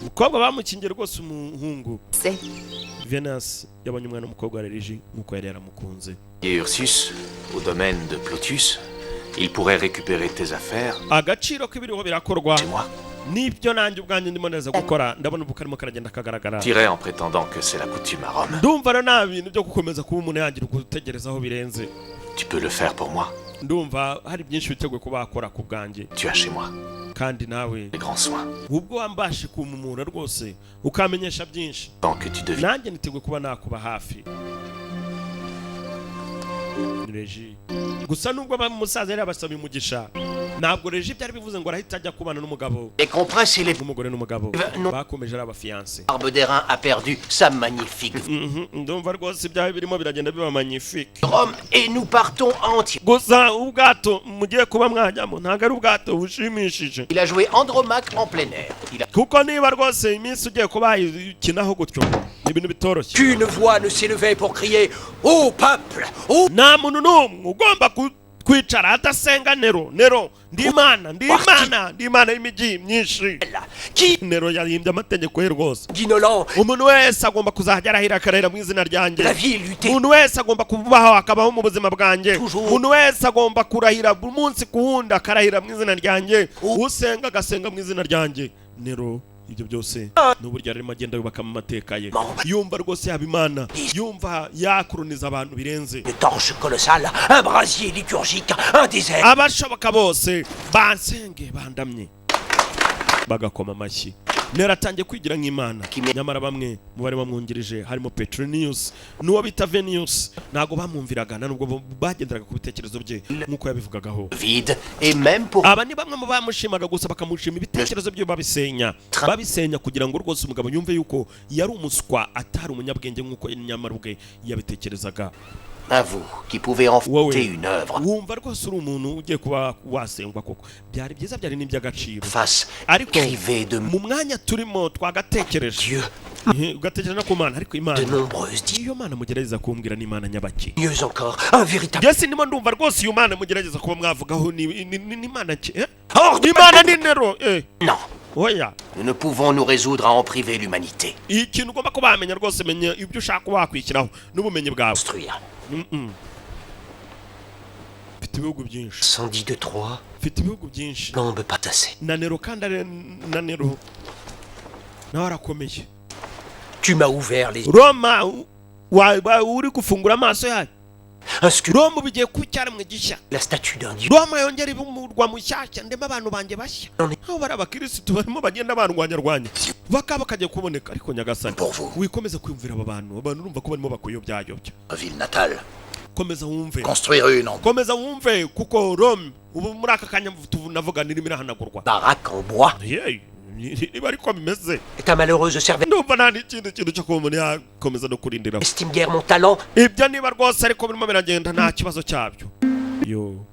S1: Umukobwa bamukingiye rwose umuhungu.
S4: C'est.
S1: Venus yabonye umwana w'umukobwa wa Regi nk'uko yari yaramukunze.
S3: Et Ursus, au domaine de Plotius, il pourrait récupérer tes affaires
S1: Agaciro k'ibiriho birakorwa
S3: chez moi.
S1: n'ibyo nanjye ubwanjye ndimo neza gukora, ndabona ubu karimo karagenda kagaragara.
S3: Tirais en prétendant que c'est la coutume à Rome.
S1: Ndumva rero nta bintu byo gukomeza kuba umuntu yagira gutegereza aho birenze.
S3: Tu peux le faire pour moi.
S1: Ndumva hari byinshi witeguye kuba wakora ku bwanjye.
S3: Tu as chez moi
S1: Kandi nawe
S3: les grands soins.
S1: ubwo wambashe kumumura rwose ukamenyesha byinshi,
S3: Tant que tu deviens
S1: nanjye niteguye kuba nakuba hafi. Reji gusa nubwo umusaza yari yabasaba umugisha, ntabwo Reji byari bivuze ngo arahita ajya kubana n'umugabo.
S2: Les compresse et les
S1: N'umugore n'umugabo
S2: Non.
S1: bakomeje ari abafiancés.
S2: Barbe d'airain a perdu sa magnifique
S1: Ndumva rwose ibyawe birimo biragenda biba magnifique.
S2: Rome et nous partons entiers.
S1: Gusa ubwato mugiye kuba mwajyamo ntabwo ari ubwato bushimishije.
S2: Il a joué Andromaque en plein air. Il a
S1: Kuko niba rwose iminsi ugiye kuba wayikinaho gutyo, ni ibintu bitoroshye.
S10: Qu'une voix ne s'élevait pour crier: Ô peuple! Ô
S1: Nta muntu n'umwe ugomba kwicara adasenga Nero. Nero, ndi Imana, ndi Imana, ndi Imana y'imijyi myinshi.
S10: Qui
S1: Nero yahimbye amategeko ye rwose.
S10: Guinolan
S1: Umuntu wese agomba kuzajya arahira, akarahira mu izina ryanjye.
S10: La ville lutter
S1: Umuntu wese agomba kubaho, akabaho mu buzima bwanjye.
S10: Toujours.
S1: Umuntu wese agomba kurahira buri munsi ku wundi, akarahira mu izina ryanjye. Usenga agasenga mu izina ryanjye. Nero ibyo byose n'uburyo arimo agenda yubakamo amateka ye, yumva rwose yaba Imana, yumva yakoroniza abantu birenze.
S10: Une torche colossale, un brasier liturgique, un désert.
S1: Abashoboka bose bansenge, bandamye, bagakoma amashyi. Nero atangiye kwigira nk'Imana. Nyamara bamwe mu bari bamwungirije, harimo Petronius n'uwo bita Venus, ntabwo bamwumviraga, nta nubwo bagenderaga ku bitekerezo bye nk'uko yabivugagaho.
S2: Vide et même pour
S1: Aba ni bamwe mu bamushimaga gusa, bakamushima ibitekerezo bye babisenya, babisenya kugira ngo rwose umugabo yumve yuko yari umuswa, atari umunyabwenge nk'uko nyamara ubwe yabitekerezaga.
S2: À vous qui pouvez enfanter
S1: Wowe
S2: une œuvre
S1: wumva rwose uri umuntu ugiye kuba wasengwa koko, byari byiza, byari n'iby'agaciro.
S2: Face
S1: Ariko
S2: privée de
S1: mu mwanya turimo twagatekereje
S2: Dieu
S1: ugatekereza no ku Mana, ariko Imana
S2: de nombreuses
S1: iyo Mana mugerageza kumbwira ni Imana nyabaki?
S10: Mieux encore, un véritable
S1: Njye sindimo ndumva rwose iyo Mana mugerageza kuba mwavugaho ni Imana ki, eh?
S2: Hors de
S1: Imana ni Nero, eh?
S2: Non,
S1: Oya.
S2: nous ne pouvons nous résoudre à en priver l'humanité.
S1: Ikintu ugomba kuba wamenya rwose, menya ibyo ushaka kuba wakwishyiraho n'ubumenyi bwawe.
S2: Construire.
S1: Mfite ibihugu byinshi.
S2: 110 de Troie,
S1: Mfite ibihugu byinshi.
S2: plombe pas assez.
S1: Na Nero kandi ari na Nero nawe arakomeye.
S10: Tu m'as ouvert les
S1: Roma uri gufungura amaso yayo.
S10: Un sculpte
S1: Roma ubu igiye kuba icyaremwe gishya.
S10: la statue d'un dieu.
S1: Roma yongera iba umurwa mushyashya, ndema abantu banjye bashya, aho bari abakirisitu barimo bagenda barwanyarwanya bakaba bakajya kuboneka. Ariko nyagasani,
S5: Pour vous.
S1: wikomeza kwiyumvira aba bantu. Abantu urumva ko barimo bakuyobyayobya.
S5: Ville natale.
S1: Komeza wumve.
S5: Construire une en
S1: Komeza wumve, kuko Rome ubu muri aka kanya tunavuga irimo irahanagurwa.
S10: Baraque en bois
S1: Yeee, niba ariko bimeze,
S10: est un malheureux serveur.
S1: ndumva nta n'ikindi kintu cyo kuba umuntu yakomeza no kurindira.
S10: Estime guère mon talent.
S1: Ibyo niba rwose ariko birimo biragenda, nta kibazo cyabyo. Yo,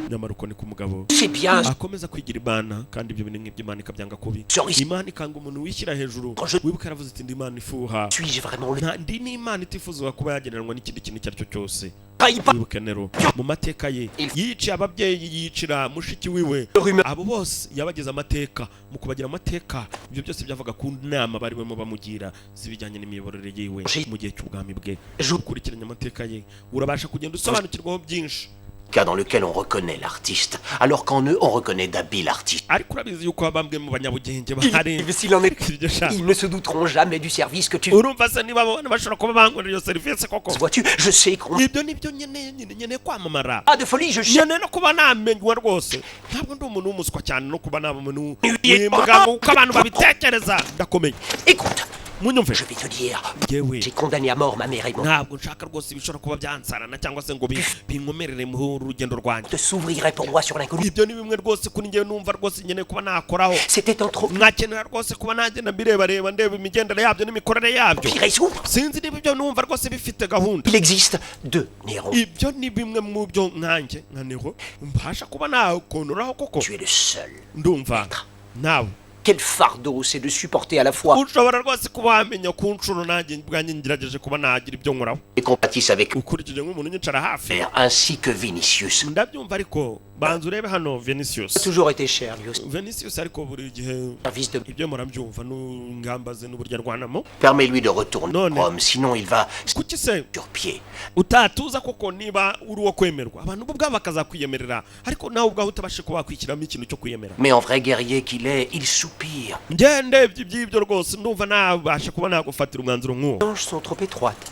S1: nyamara uko ni ku mugabo
S10: C'est bien.
S1: akomeza kwigira Imana, kandi ibyo bintu nk'iby'Imana ikabyanga kubi. Imana ikanga umuntu wishyira hejuru. Wibuka yaravuze iti: "Ndi Imana ifuha."
S10: Suis-je vraiment le
S1: Ndi n'Imana itifuza kuba yagereranywa n'ikindi kintu icyo ari cyo cyose.
S10: Trahis pas.
S1: Wibuke Nero mu mateka ye yiciye ababyeyi, yicira mushiki wiwe, abo bose yabagize amateka. Mu kubagira amateka, ibyo byose byavaga ku nama barimo bamugira z'ibijyanye n'imiyoborere yiwe mu gihe cy'ubwami bwe. Ukurikiranye amateka ye, urabasha kugenda usobanukirwaho byinshi.
S2: Cas dans lequel on reconnaît l'artiste, alors qu'en eux on reconnaît d'habiles artistes.
S1: Ariko urabizi yuko bamwe mu banyabugenge bahari.
S10: S'il en est,
S1: Iryo sha.
S10: ils ne se douteront jamais du service que tu.
S1: Urumva se niba abo bana bashobora kuba bankorera iyo serivisi koko?
S10: Vois-tu, je sais qu'on.
S1: Ibyo nibyo nkeneye nyine, nkeneye kwamamara.
S10: Pas de folie, je cherche.
S1: Nkeneye no kuba namenywa rwose. Ntabwo ndi umuntu w'umuswa cyane no kuba naba umuntu w'imbwa uko abantu babitekereza. Ndakomeye.
S10: Écoute,
S1: Munyumve.
S10: je vais te dire,
S1: Yewe,
S10: j'ai condamné à mort ma mère et mon.
S1: ntabwo nshaka rwose ibishobora kuba byansarana cyangwa se ngo binkomerere mu rugendo rwanjye.
S10: Te s'ouvrirait pour moi sur l'inconnu.
S1: Ibyo ni bimwe rwose kuri njyewe numva rwose nkeneye kuba nakoraho.
S10: C'était un trop.
S1: Nkakenera rwose kuba nagenda mbirebareba, ndeba imigendere yabyo n'imikorere yabyo.
S10: Pire s'ouvre.
S1: Sinzi niba ibyo numva rwose bifite gahunda.
S10: Il existe deux Néron.
S1: Ibyo ni bimwe mu byo nkanjye nka Nero mbasha kuba nakonoraho koko.
S10: Tu es le seul.
S1: Ndumva nawe.
S10: Quel fardeau c'est de supporter à la fois
S1: Ushobora rwose kuba wamenya ku nshuro nanjye ubwanjye ngerageje kuba nagira ibyo nkoraho.
S2: Et compatisse avec
S1: Ukurikije nk'umuntu unyicara hafi.
S2: mère ainsi que Vinicius.
S1: Ndabyumva, ariko banza urebe hano Vinicius.
S10: Toujours été cher, lui aussi.
S1: Vinicius ariko buri gihe
S10: Service de.
S1: ibyo murabyumva n'ingamba ze n'uburyo arwanamo.
S2: Permets-lui de retourner
S1: Non,
S2: à Rome, sinon il va
S1: Kuki se
S2: sur pied.
S1: utatuza koko niba uri uwo kwemerwa, abantu bo ubwabo bakazakwiyemerera, ariko nawe ubwawe utabashe kuba wakwishyiramo ikintu cyo kwiyemera?
S2: Mais en vrai guerrier qu'il est, il soupire.
S1: Njye ndebye iby'ibyo rwose, ndumva nabasha kuba nagufatira umwanzuro nk'uwo.
S10: Les hanches sont trop étroites.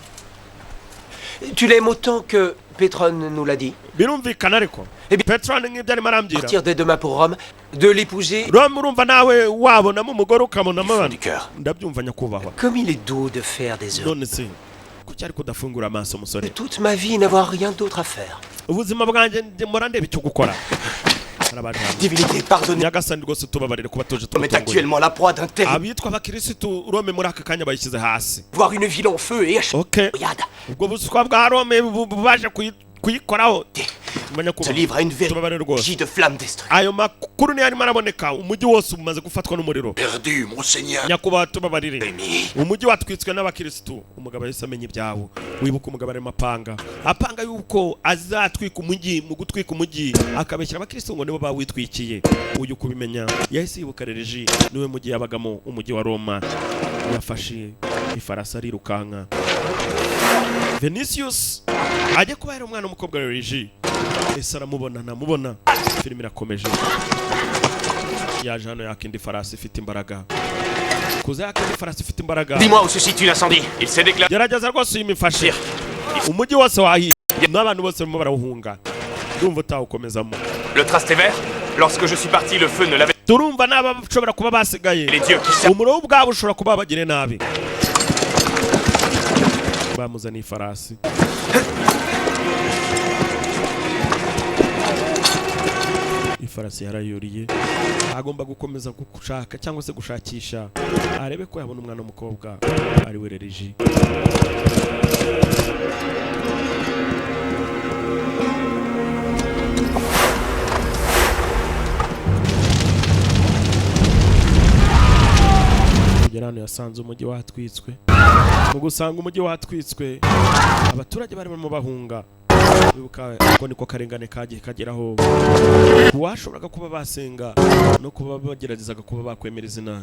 S10: Tu l'aimes autant que Pétrone nous l'a dit.
S1: Birumvikana, ariko Petrone nk'ibyo arimo arambwira.
S10: Partir dès demain pour Rome, de l'épouser.
S1: Rome, urumva nawe wabonamo umugore, ukabonamo
S2: Du
S1: abantu.
S2: cœur.
S1: Ndabyumva, nyakubahwa.
S10: Comme il est doux de faire des heures.
S1: None se kuki ariko udafungura amaso, musore?
S10: Toute ma vie, n'avoir rien d'autre à faire.
S1: Ubuzima bwanjye mpora ndeba icyo gukora. Harabaje hano.
S7: Divinité, pardonnez.
S1: Nyagasani, rwose tubabarire kuba tuje
S7: Rome est
S1: tumutunguye.
S7: actuellement la proie d'un terrible.
S1: Abitwa abakirisitu, Rome muri aka kanya bayishyize hasi.
S10: Voir une ville en feu et
S1: Ok.
S10: Regarde.
S1: Ubwo buswa bwa Rome bubaje kuyikoraho.
S7: Se livre à une
S1: Tubabarire rwose.
S7: véritable de flammes destructrices.
S1: Ayo makuru niyo arimo araboneka, umujyi wose umaze gufatwa n'umuriro.
S5: Perdu, monseigneur.
S1: Nyakubahwa, tubabarire.
S7: Rémi.
S1: Umujyi watwitswe n'abakirisitu. Umugabo yahise amenya ibyawo. Wibuka umugabo arimo apanga, apanga yuko azatwika umujyi. Mu gutwika umujyi akabeshyira abakirisitu ngo nibo bawitwikiye. Uyu kubimenya yahise yibuka Reregi, niwe mujyi yabagamo, umujyi wa Roma. Yafashe ifarasi arirukanka. Vinicius ajya kuba yari umwana w'umukobwa wa Reregi. Ese aramubona? Ntamubona. Filime irakomeje. Yaje hano yaka indi farasi ifite imbaraga, kuza yaka indi farasi ifite imbaraga.
S3: Dis-moi où se situe l'incendie. Il s'est déclaré.
S1: Gerageza rwose uyimifashe. Umujyi wose wahiye n'abantu bose barimo barawuhunga, ndumva utawukomezamo.
S3: Le Trastevere. Lorsque je suis parti, le feu ne l'avait.
S1: Turumva n'abashobora kuba basigaye,
S3: Les dieux qui savent.
S1: umuriro ubwabo ushobora kuba bagire nabi. Bamuzaniye ifarasi. Ifarasi yarayuriye, agomba gukomeza gushaka cyangwa se gushakisha, arebe ko yabona umwana w'umukobwa ari we Reriji. Kugera hano yasanze umujyi watwitswe. Mu gusanga umujyi watwitswe, abaturage bari barimo bahunga. Wibuka ko niko karengane kagiye kageraho uwashoboraga kuba basenga no kuba bageragezaga kuba bakwemera izina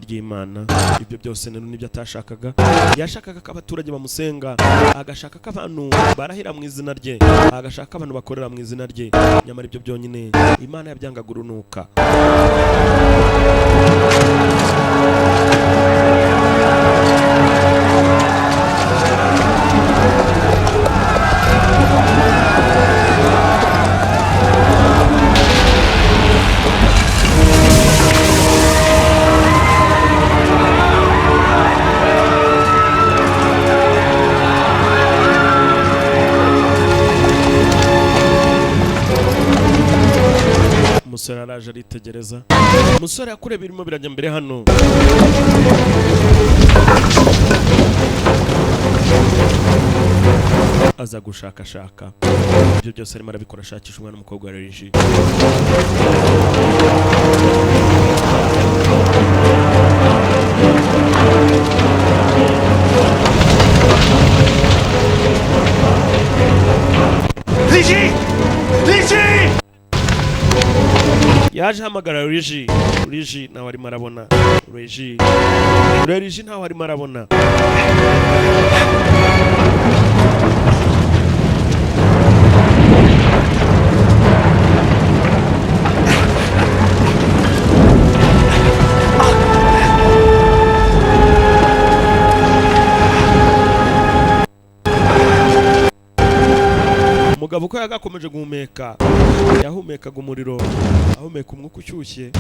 S1: ry'Imana. Ibyo byose rero nibyo atashakaga. Yashakaga ko abaturage bamusenga, agashaka ko abantu barahira mu izina rye, agashaka ko abantu bakorera mu izina rye. Nyamara ibyo byonyine Imana yabyangaga urunuka. Umusore araje aritegereza. Umusore yakureba birimo birajya mbere hano. Aza gushakashaka ibyo byose, arimo arabikora ashakisha umwana w'umukobwa wa Regi.
S7: Ligie! Ligie!
S1: Yaje ahamagara Regi. Regi nawe arimo arabona. Regi, Regi ntawe arimo arabona. Umugabo uko yagakomeje guhumeka, yahumekaga umuriro, ahumeka umwuka ushyushye,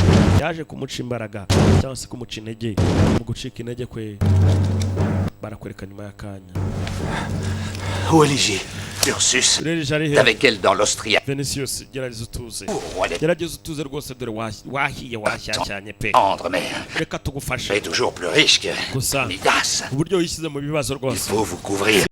S1: yaje kumuca imbaraga cyangwa se kumuca intege. Mu gucika intege kwe, barakwereka nyuma y'akanya.
S2: Où est Ligie? Ursus,
S1: Regi ari he?
S5: Avec elle dans l'Austria.
S1: Vinicius, gerageza utuze.
S5: Roi des
S1: Gerageza utuze rwose, dore wahiye, washyashyanye pe.
S5: tendres, mais
S1: Reka tugufashe.
S5: est toujours plus riche que
S1: Gusa
S5: Midas.
S1: uburyo wishyize mu bibazo rwose.
S5: Faut vous couvrir.